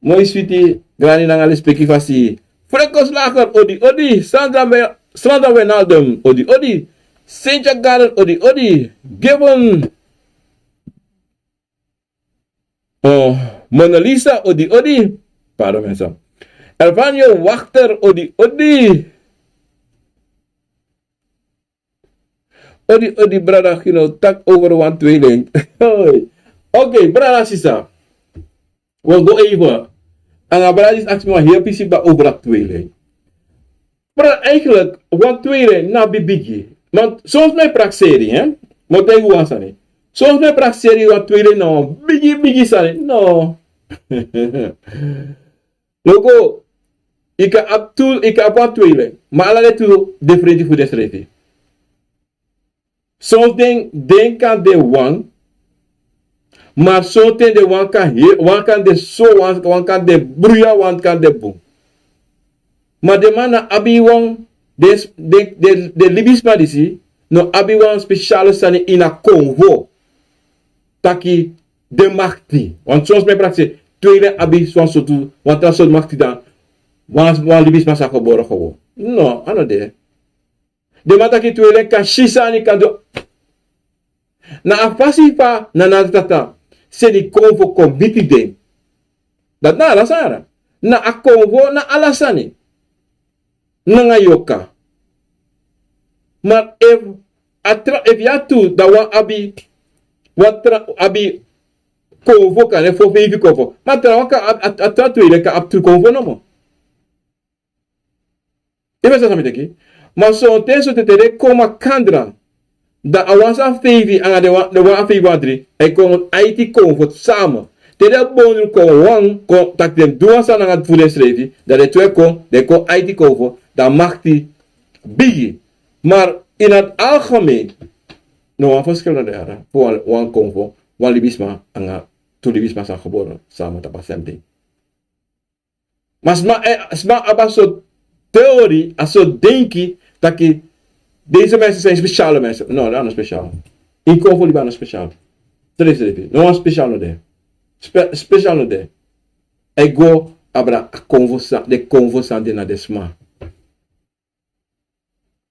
Moi switi grani nanga lespeki fasi. Frekos lager odi odi sandra wijnaldum odi odi. Sentya garden odi odi. Given Mona Lisa odi odi. Pardon mensen. Elvanio wachter odi odi. Odi odi brada gino tak over wan tweeling. Oké brada sisa. We go even anga brada is aksi wan heel pisi ba over dat tweeling. Brada eigenlijk wan tweeling na bibigi. Want soms mi prakseri hè. Mo taigi wan sani. Soms mi prakseri wan tweeling na wan bigi bigi sani no. Loko yu kan abi tu yu kan abi wan tweeling ma ala den tu diferenti fu densrefi. Son den kan de wan. Ma son ten de wan kan de so wan kan de bruya wan kan de bun. Ma den man na abi wan den libisma disi no abi wan spesiale sani ini a konvo. taki den makti. Want soms mi prakseri, tweede abi swan sotu, want tra sotu makti dan, wan, wan libisma sa gebore gewoon. No, a no de. Den man taki tweede kan si sani kan du. Na a fasi fa na na tata seni konfo kon miti den. Dati na ala sani. Na a konfo na ala sani. Nanga yoka. Ma efu a tra, efu ya tu, dan wan abi, wan tra abi konfo kan, efu feifi konfo. Ma tra wan kan abi, a, a tra tweede kan abi tu konfo nomo. Yu ferstan san mi teki? Ma sonten so te den kon makandra, dan a wan san feifi anga den wan, den wan a feifi wan dri, a e kon aiti konfo sama. Te den bondru kon wan, kon taki den du wan sani nanga fu densrefi, dan den twe kon, den kon aiti konfo, dan makti bigi. Maar in het algemeen, no wan verschil no de, ara, fu wan, wan konfo, wan libisma anga tu libisma san gebore sama tapu a same ding. Ma sma, eh, sma abi a sortu theorie, a sortu denki, taki deze mensen zijn speciale mensen. No, dat is speciaal. In konfo libi a no speciaal. Srefi, srefi. No wan speciaal no de. Spe-, speciaal no de. A e go abra a konfo sa-, den konfo sani na den sma.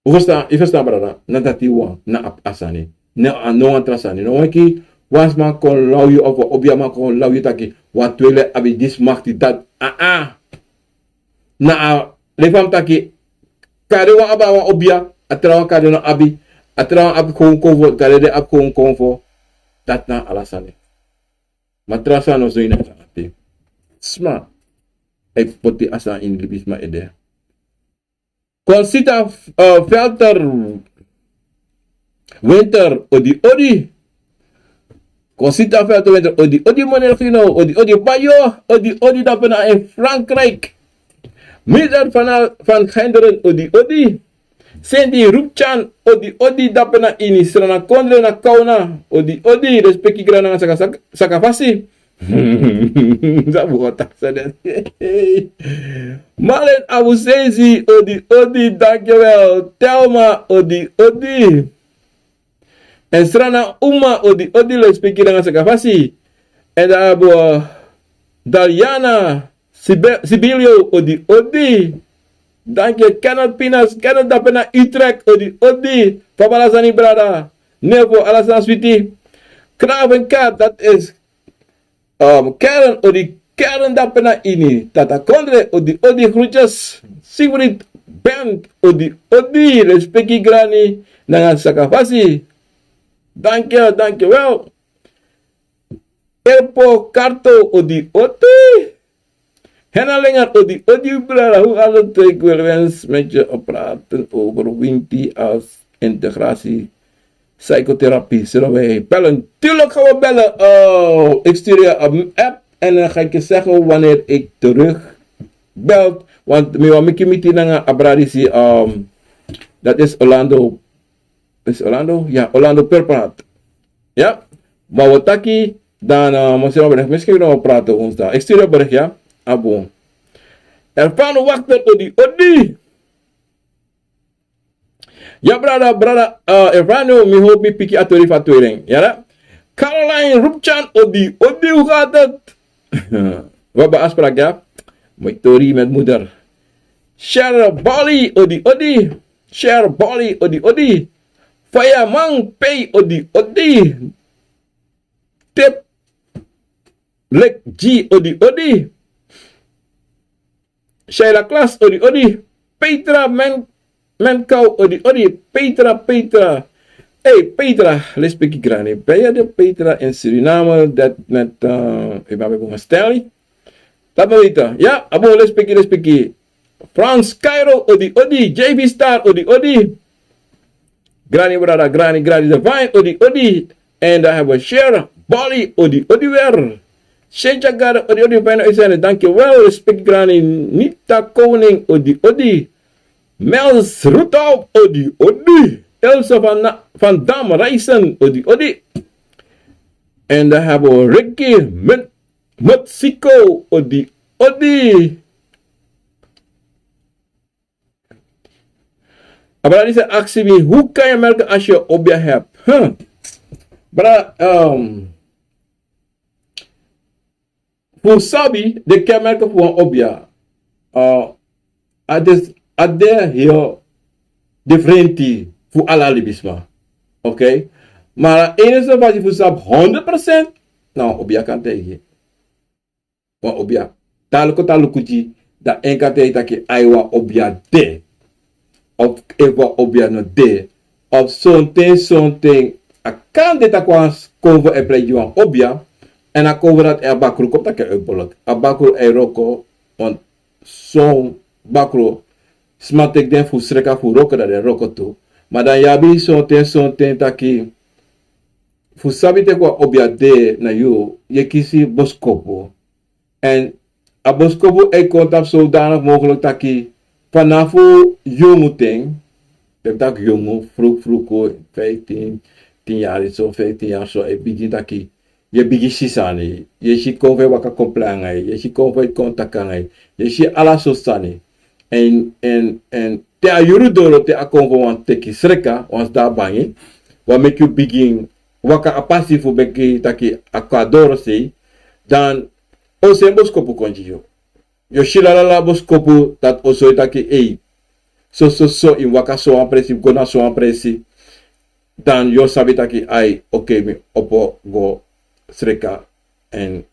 Yu ferstan, yu ferstan, brada, na dati wan, na abi a sani. Na, a no wan tra sani. No wan ki, wan sma kon law yu of wan obiaman kon law yu taki, wan tweede abi disi makti dati. Ah, ah. Na a, leki fa mi taki, kade wan abi wan obia, a trawan kade no abi, a trawan abi kon konfo, kade den abi kon konfo. Dati na ala sani. Ma tra sani no so ini a sani. Sma, a e poti a sani ini libisma ede. Conchita, eh, Velter Winter, odi odi. Conchita Velter Winter, odi odi, meneer Gino, odi odi, Bayo, odi odi, dape na in Frankrijk. Mildred van, van Genderen, odi odi. Cindy Rupchan, odi odi, dape na ini Srana kondre na Kauna, odi odi, respeki grani nanga saka, saka, saka fasi. Sabu o taki san dati. Marlene Abusezi, odi odi, dankjewel. Thelma, odi odi. En Srana Uma, odi odi, respeki nanga saka fasi. En dan abi wi Daliana Sibe-, Sibilio, odi odi. Danki. Kenneth Pinas, Kenneth dape na Utrecht, odi odi. Fa ala sani, brada. Nevo, ala sani switi. Kravenkaart, dat is, ehm, Karen, odi Karen dape na ini Tata Kondre, odi odi, groetjes. Sigrid Bent, odi odi, respeki grani nanga saka fasi. Danki, danki wel. Epo Karto, odi odi. Henna Lenger, odi odi, brada. Hoe gaat het? Ik wil wens met je praten over Winti als integratie psychotherapie. Zullen wij bellen? Tuurlijk gaan we bellen. Eh, ik stuur je een app en dan ga ik je zeggen wanneer ik terug bel. Want mi wani meki meeting nanga a brada disi, ehm, dat is Orlando. Is Orlando? Ja, Orlando Perparat. Ja? Maar wat taki, dan, eh, misschien nog bericht. Misschien nog praten woensdag. Ik stuur een bericht, ja? Abo. Ervaren wachter, odi odi. Ja, brada, brada, eh, Ervano, mi hoop mi piki a tori fu a tweede. Ja, da? Caroline Rupchan, odi odi, hoe gaat het? We hebben afspraak, ja? Moi tori met moeder. Share Bali, odi odi. Share Bali, odi odi. Fireman Pay, odi odi. Tip Lek G, odi odi. Shaila Klas, odi odi. Petra Men-, Menkau, odi odi. Petra, Petra. Hey, Petra, respeki grani. Ben je de Petra in Suriname dat met, eh, ik ben bij Stanley? Laat me weten. Ja, abo, respeki, respeki. Frans Cairo, odi odi. J V Star, odi odi. Grani brada, grani, grani Divine, odi odi. En dan hebben we Share Bali, odi odi weer. Shencha Garden, odi odi, fijne uitzending, dankjewel. Respect grani. Nita Koning, odi odi. Mels Rudolph, odi odi. Ilse van, van Dam Reisen, odi odi. En dan hebben we Ricky Met-, Mexico, odi odi. A brada disi aksi mi, hoe kan je melken als je obia hebt? Huh? Brada, ehm, Fu sabi de kenmerken fu wan obia, a de, a de heel diferenti fu ala libisma. Oké? Maar a enigste fasi fu sabi honderd procent, na wan obia kan taigi. Wan obia. Taluku taluku gi, dan en kan taigi taki ai wan obia de. Of efu wan obia no de. Of sonten sonten, a kan de taki wan konfo e plei gi wan obia. En a konfo dati e a bakru kon taki e bolok, a bakru e wroko. Want son bakru, sma teki den fu sreka fu wroko, dan den wroko tu. Ma dan yu abi sonten sonten taki fu sabi teki wan obia de na yu, yu e kisi boskopu. En a boskopu e kon tapu sodanig mogelijk taki fanafu yungu ten, den taki yungu, fruku fruku, vijftien, tien yari so, vijftien yari so, e bigin taki yu e bigin si sani. Yu e si konfo e waka kon plei nanga yu, yu e si konfo e kon taki nanga yu, yu e si ala sortu sani. En, en, en te a yuru doro, te a konfo wani teki sreka, wan sda bangi, wan meki yu bigin waka a pasi fu meki taki a kon a dorosei, dan o seni boskopu kon gi yu. Yu o si lalala boskopu dati o sori taki ei, so so so yu mus waka so wan presi, go na so wan presi. Dan yu o sabi taki ai, oké, mi opo go sreka en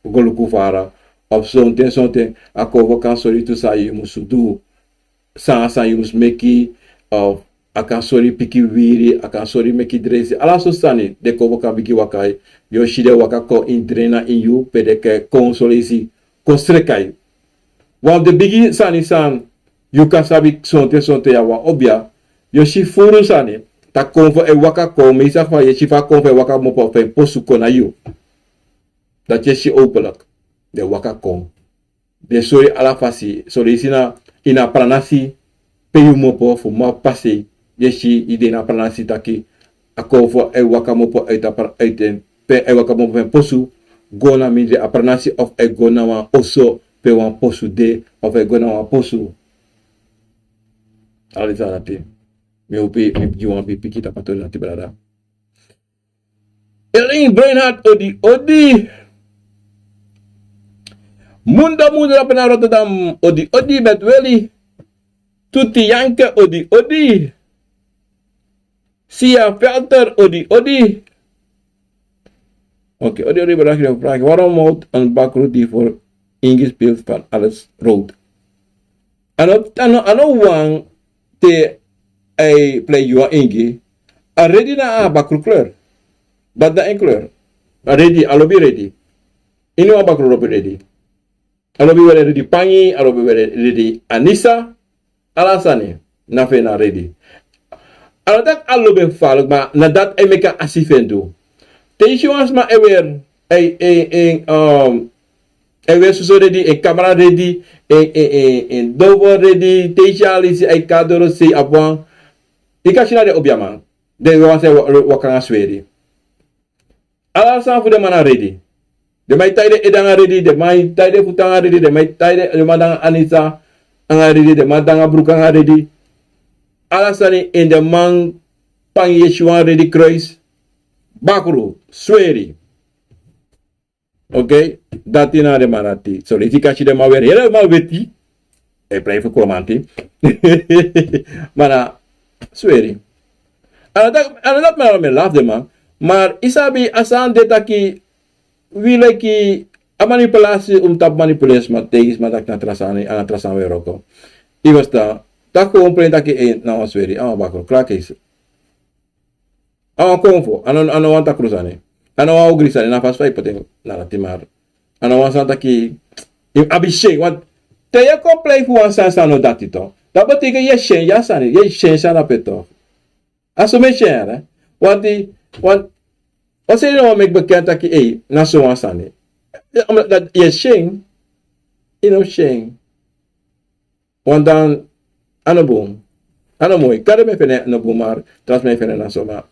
go luku fara. Of sonten sonten a konfo kan sori tu san yu mus du, san san yu mus meki. Of a kan sori piki wiri, a kan sori meki dresi, ala sortu sani. Den konfo kan bigin waka, yu o si den waka kon ini dren na ini yu, pe den kan kon soleisi kon sreka yu. Wan fu den bigi sani san yu kan sabi sonten sonten yu abi wan obia, yu o si furu sani, tak' konfo e waka kon, meistal fa yu e si fa konfo e waka kmopo fu en posu kon na yu. Dati yu e si openlik. Den waka kon, den sori ala fasi, soleisi na ini a pranasi, pe yu kmopo fu man pasi, yu e si yu de ini a pranasi taki a konfo e waka kmopo uiti a pra-, uiti en, pe e waka kmopo fu en posu, go na mindri a pranasi, of e go na wan oso pe wan posu de, of e go na wan posu. Ala disi sani dati. Mi hopi mi gi wan bigi piki tapu a tori dati, brada. Elin Breinhart, odi odi. Mundo Mundo na Rotterdam, odi odi met Willy. Tuti Janke, odi odi. Sia Velter, odi odi. Oké, odi odi, brada, yu e vraag waarom moet een bakru die voor Ingi speelt van alles rood? A no, a no, a no wani te a e plei gi wan Ingi, a redi na a bakru kleur. Dati na en kleur. A redi, a lobi redi. Ini wan bakru lobi redi. A lobi weri redi pangi, a lobi weri redi anisa. Ala sani na fu en na redi. A no taki a lobi en gevaarlijk, ma na dati e meki a asi fu en du. Te yu si wan sma e weri, e, e, e, um, e weri soso redi, en kamera redi, en, en, en, en dobo redi, te yu si a leisi, a e kon a dorosei, a bun. Yu kan si na den obiaman, den wan san e wa-, waka nanga sweri. Ala sani fu den man na redi. Den man e tai den ede nanga redi, den man e tai den futu nanga redi, den man e tai den, den man de nanga anisa nanga redi, den man de nanga bruku nanga redi. Ala sani, en den man pangi, yu e si wan redi kruis. Bakru, sweri. Oké, dati na den man dati. Soleisi yu kan si den man weri, helemaal weti. E prei fu Kromanti. Ma na sweri. A no taki, a no taki mi e lafu den man. Maar yu sabi, a sani de taki wi leki a manipulasi, un mus tapu manipuleri sma, taigi sma taki na tra sani, a na tra sani wi e wroko. Yu ferstan, taki un prei taki, eh, na wan sweri, a wan bakru, klaar, keisi. A wan konfo, a no, a no wan takru sani. A no wan ogri sani, na fasi fa yu poti en na dati, maar a no wan sani taki yu abi syen, want te yu e kon plei fu wan sani san no dati tu, dati betekent yu e syen yu a sani, yu e syen san na pe tu. A so mi e syen, hè? Want, want, o seni no wan meki bekend taki, ei, na so wan sani. Omdat yu e syen, yu no syen. Want dan, a no bun. A no moi. Kande mi e feni en no bun, maar tra sma e feni en na so, maar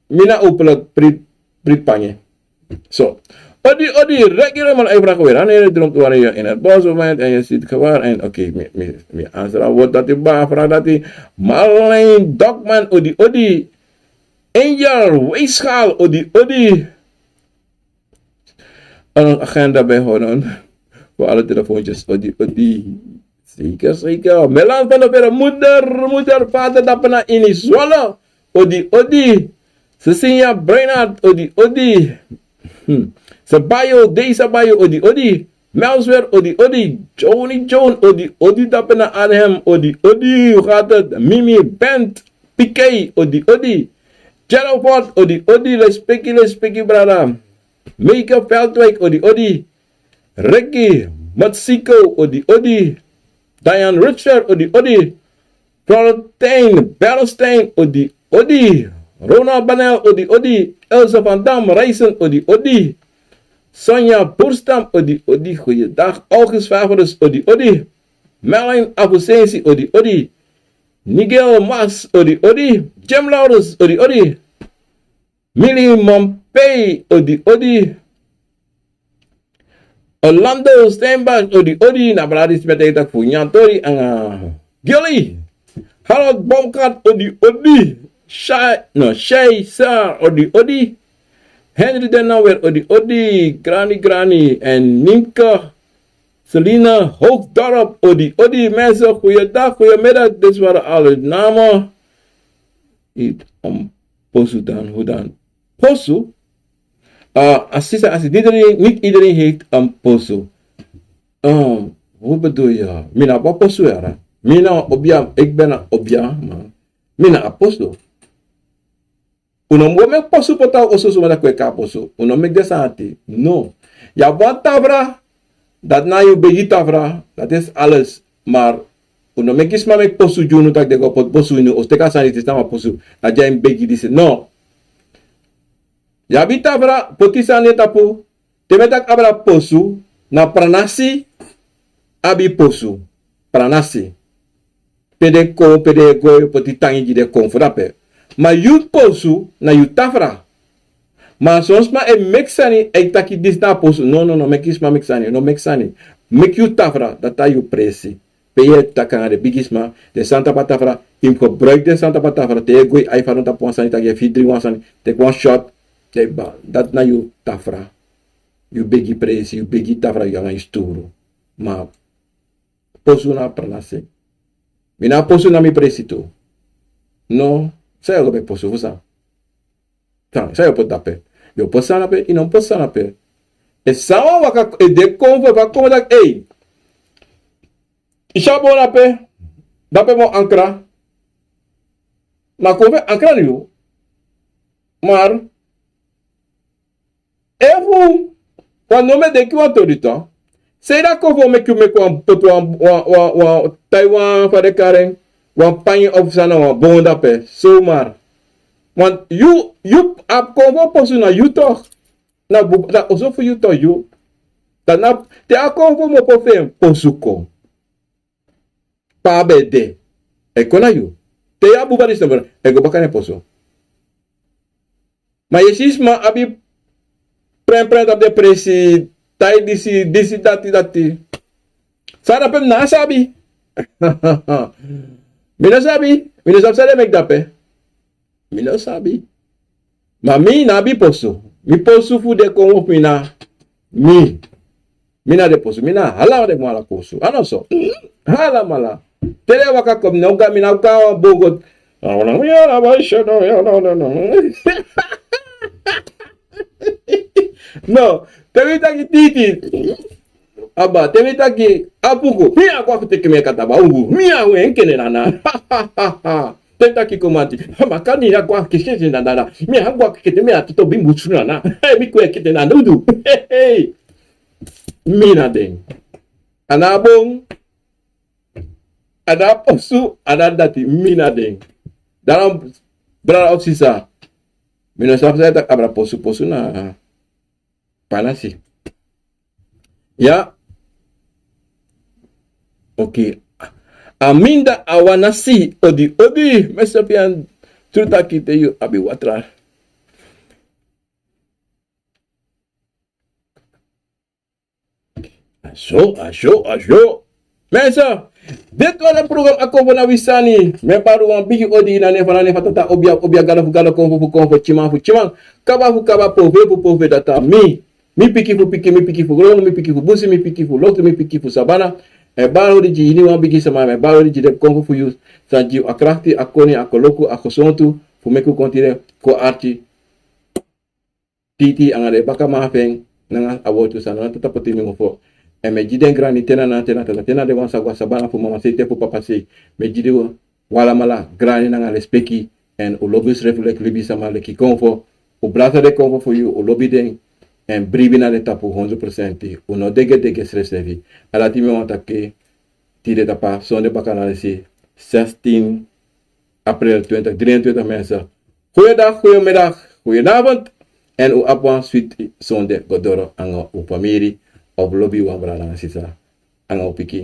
mi na openlijk pri-, pri pangi. So. Odi, odi, Reggie Roman, hij vraagt weer: wanneer droomt u wanneer je in het bos bent en je ziet gevaar? En oké, mi, mi, mi answer a word dati, ba, vraag dati. Marlijn Dokman, odi, odi. Angel Weegschaal, odi, odi. Een agenda bijhouden voor alle telefoontjes. Odi, odi. Zeker, zeker. Melan van de Verre, moeder, moeder, vader, dapena ini Zwolle. Odi, odi. Cecilia Breinhard, odi, odi. Hmm. Sabayo, Dei Sabayo, odi, odi. Melswer, odi, odi. Johnny John, odi, odi. Dapena Arnhem, odi, odi. Hoe gaat het? Mimi, Bent, Pikei, odi, odi. Gerald Ford, odi, odi. Lespeki, lespeki, brada. Meike Veldwijk, odi, odi. Ricky Matsiko, odi, odi. Diane Richard, odi, odi. Florentine Berstein, odi, odi. Ronald Banel, odi, odi. Elsa van Dam Rijssen, odi, odi. Sonja Boerstam, odi, odi. Goeiedag. August Favorus, odi, odi. Merlin Afusensi, odi, odi. Nigel Mas, odi, odi. Jim Laurens, odi, odi. Mili Mompei, odi, odi. Orlando Steinbach, odi, odi. Na brada disi mi e taki fu nyan tori nanga Gilly. Harold Baumgart, odi, odi. Shai, no, Shai Sar, odi, odi. Henry Denauer, odi, odi. Granny, Granny. En Nimke Selina Hoogdorp, odi, odi. Mensen, goeiedag, goeiemiddag. Dit waren alle namen. Eet een posu dan, hoe dan? Posu? Ah, asisa, asi, niet iedereen, niet iedereen heeft een posu. Ehm, hoe bedoel je? Mi na abi posu, yara. Mi na obia, ik ben een obia, maar mi na abi posu. Un no mu meki posu poti a oso suma dati kon e kon na posu. Un no meki den sani dati. No. Yu abi wan tafra, dati na yu begi tafra, dat is alles. Maar un no meki sma meki posu gi unu taki den go poti posu ini yu oso, teki a sani disi, na wan posu. Na dya yu begi disi. No. Yu abi tafra, poti sani tapu. Te mi e taki abra posu, na pranasi abi posu. Pranasi. Pe den kon, pe den e go, yu poti tangi gi den kon fu dape. Ma yu posu, na yu tafra. Ma son sma e meki sani, e taki disi na posu. No, no, no, meki sma meki sani, no meki sani. Meki yu tafra, dati na yu presi. Pe yu e taki nanga den bigisma, den santa pata fara, yu mus gebruik den santa pata fara, te yu e go yu ai fadon tapu wan sani, taki yu e firi dringi wan sani, teki wan shot, te yu ba, dati na yu tafra. Yu begi presi, yu begi tafra, yu nanga yu sturu. Ma posu na pranasi. Mi na posu na mi presi tu. No, san yu o go meki posu fu san? San, san yu o poti dape? Yu o poti sani dape, yu no mus poti sani dape. Efu san wan waka, efu den kon fu, efu a kon taki, ei. Yu si a bon dape, dape mi o ankra. Ma kon fu e ankra yu. Maar, efu wan no mu e denki wan tori tu. San yu dati kon fu meki yu meki wan poti wan, wan, wan, wan, tai wan fa den kari en, wan panya of san na wan bon dape, zomaar. Want yu, yu abi kon fu posu na yu toch. Na bu, na oso fu yu toch yu. Dan na, te a kon fu mopo fu en posu kon. Pe a ben de. E kon na yu. Te yu abi buba disi no ben, e go baka na en posu. Ma yu e si sma abi prenpren tapu den presi, tai disi, disi, dati, dati. San dape mi no sabi. Mi no sabi, mi no sabi san den meki dape. Mi no sabi. Ma mi no abi posu. Mi posu fu den kon fu mi na mi. Mi na den posu. Mi na ala den mala posu. A no so. Ala mala. Te den waka kon, mi no go, mi no go a wan bogo. No, te mi taki titi. Aba, te mi taki apuku. Mi a go a fu teki mi e kata ba ungu. Mi a wen kene nana. Te mi taki komanti. Maka ni a go a kisi nana. Mi a go a kete mi a toto bimbu su nana. Hey, mi kwe kete nana udu. Hey, hey. Mi na den. A na bon. A na posu, a na dati, mi na den. Daarom, brada of sisa. Mi no sabi san yu e taki abra posu, posu na pranasi. Ya. Oké. Aminda Awanasi, odi, odi. Mester Pian, tru taki te yu abi watra. Aso, aso, aso. Mensen, dit was het programma Akomfo na Wi Sani. Mi e bari wan bigi odi na nen fu na nen fu Tata Obia, Obia, Gado fu Gado, Konfo fu Konfo, Tyiman fu Tyiman, Kaba fu Kaba, Pofe fu Pofe, dati na mi. Mi piki fu piki, mi piki fu grongu, mi piki fu busi, mi piki fu loktu, mi piki fu sabana. E bari odi gi iniwan bigi sama, e bari odi gi den konfo fu yu. San gi yu a krakti, a koni, a koloku, a gesontu, fu meki un kon tide kon arki. Titi anga den bakaman fu en, nanga a wortu san na tapu timi mofo. Èn mi e gi den grani te na na te na te na te na den wan sa go a sabana fu mama sei te fu papa sei. Mi e gi den wan alamala grani nanga lespeki. Èn un lobi unsrefi leki libisama leki konfo. Un brasa den konfo fu yu, un lobi den. Èn bribi na den tapu hondro prosenti. Un no degedege srefsrefi. A dati mi wani taki tide tapu a sonde baka na den sei, zestien april twintig drieëntwintig, mensen. Goeiedag, goeiemiddag, goedenavond. Èn un abi wan switi sonde go doro anga un famiri, of lobi wan brada nanga sisa, anga un pikin.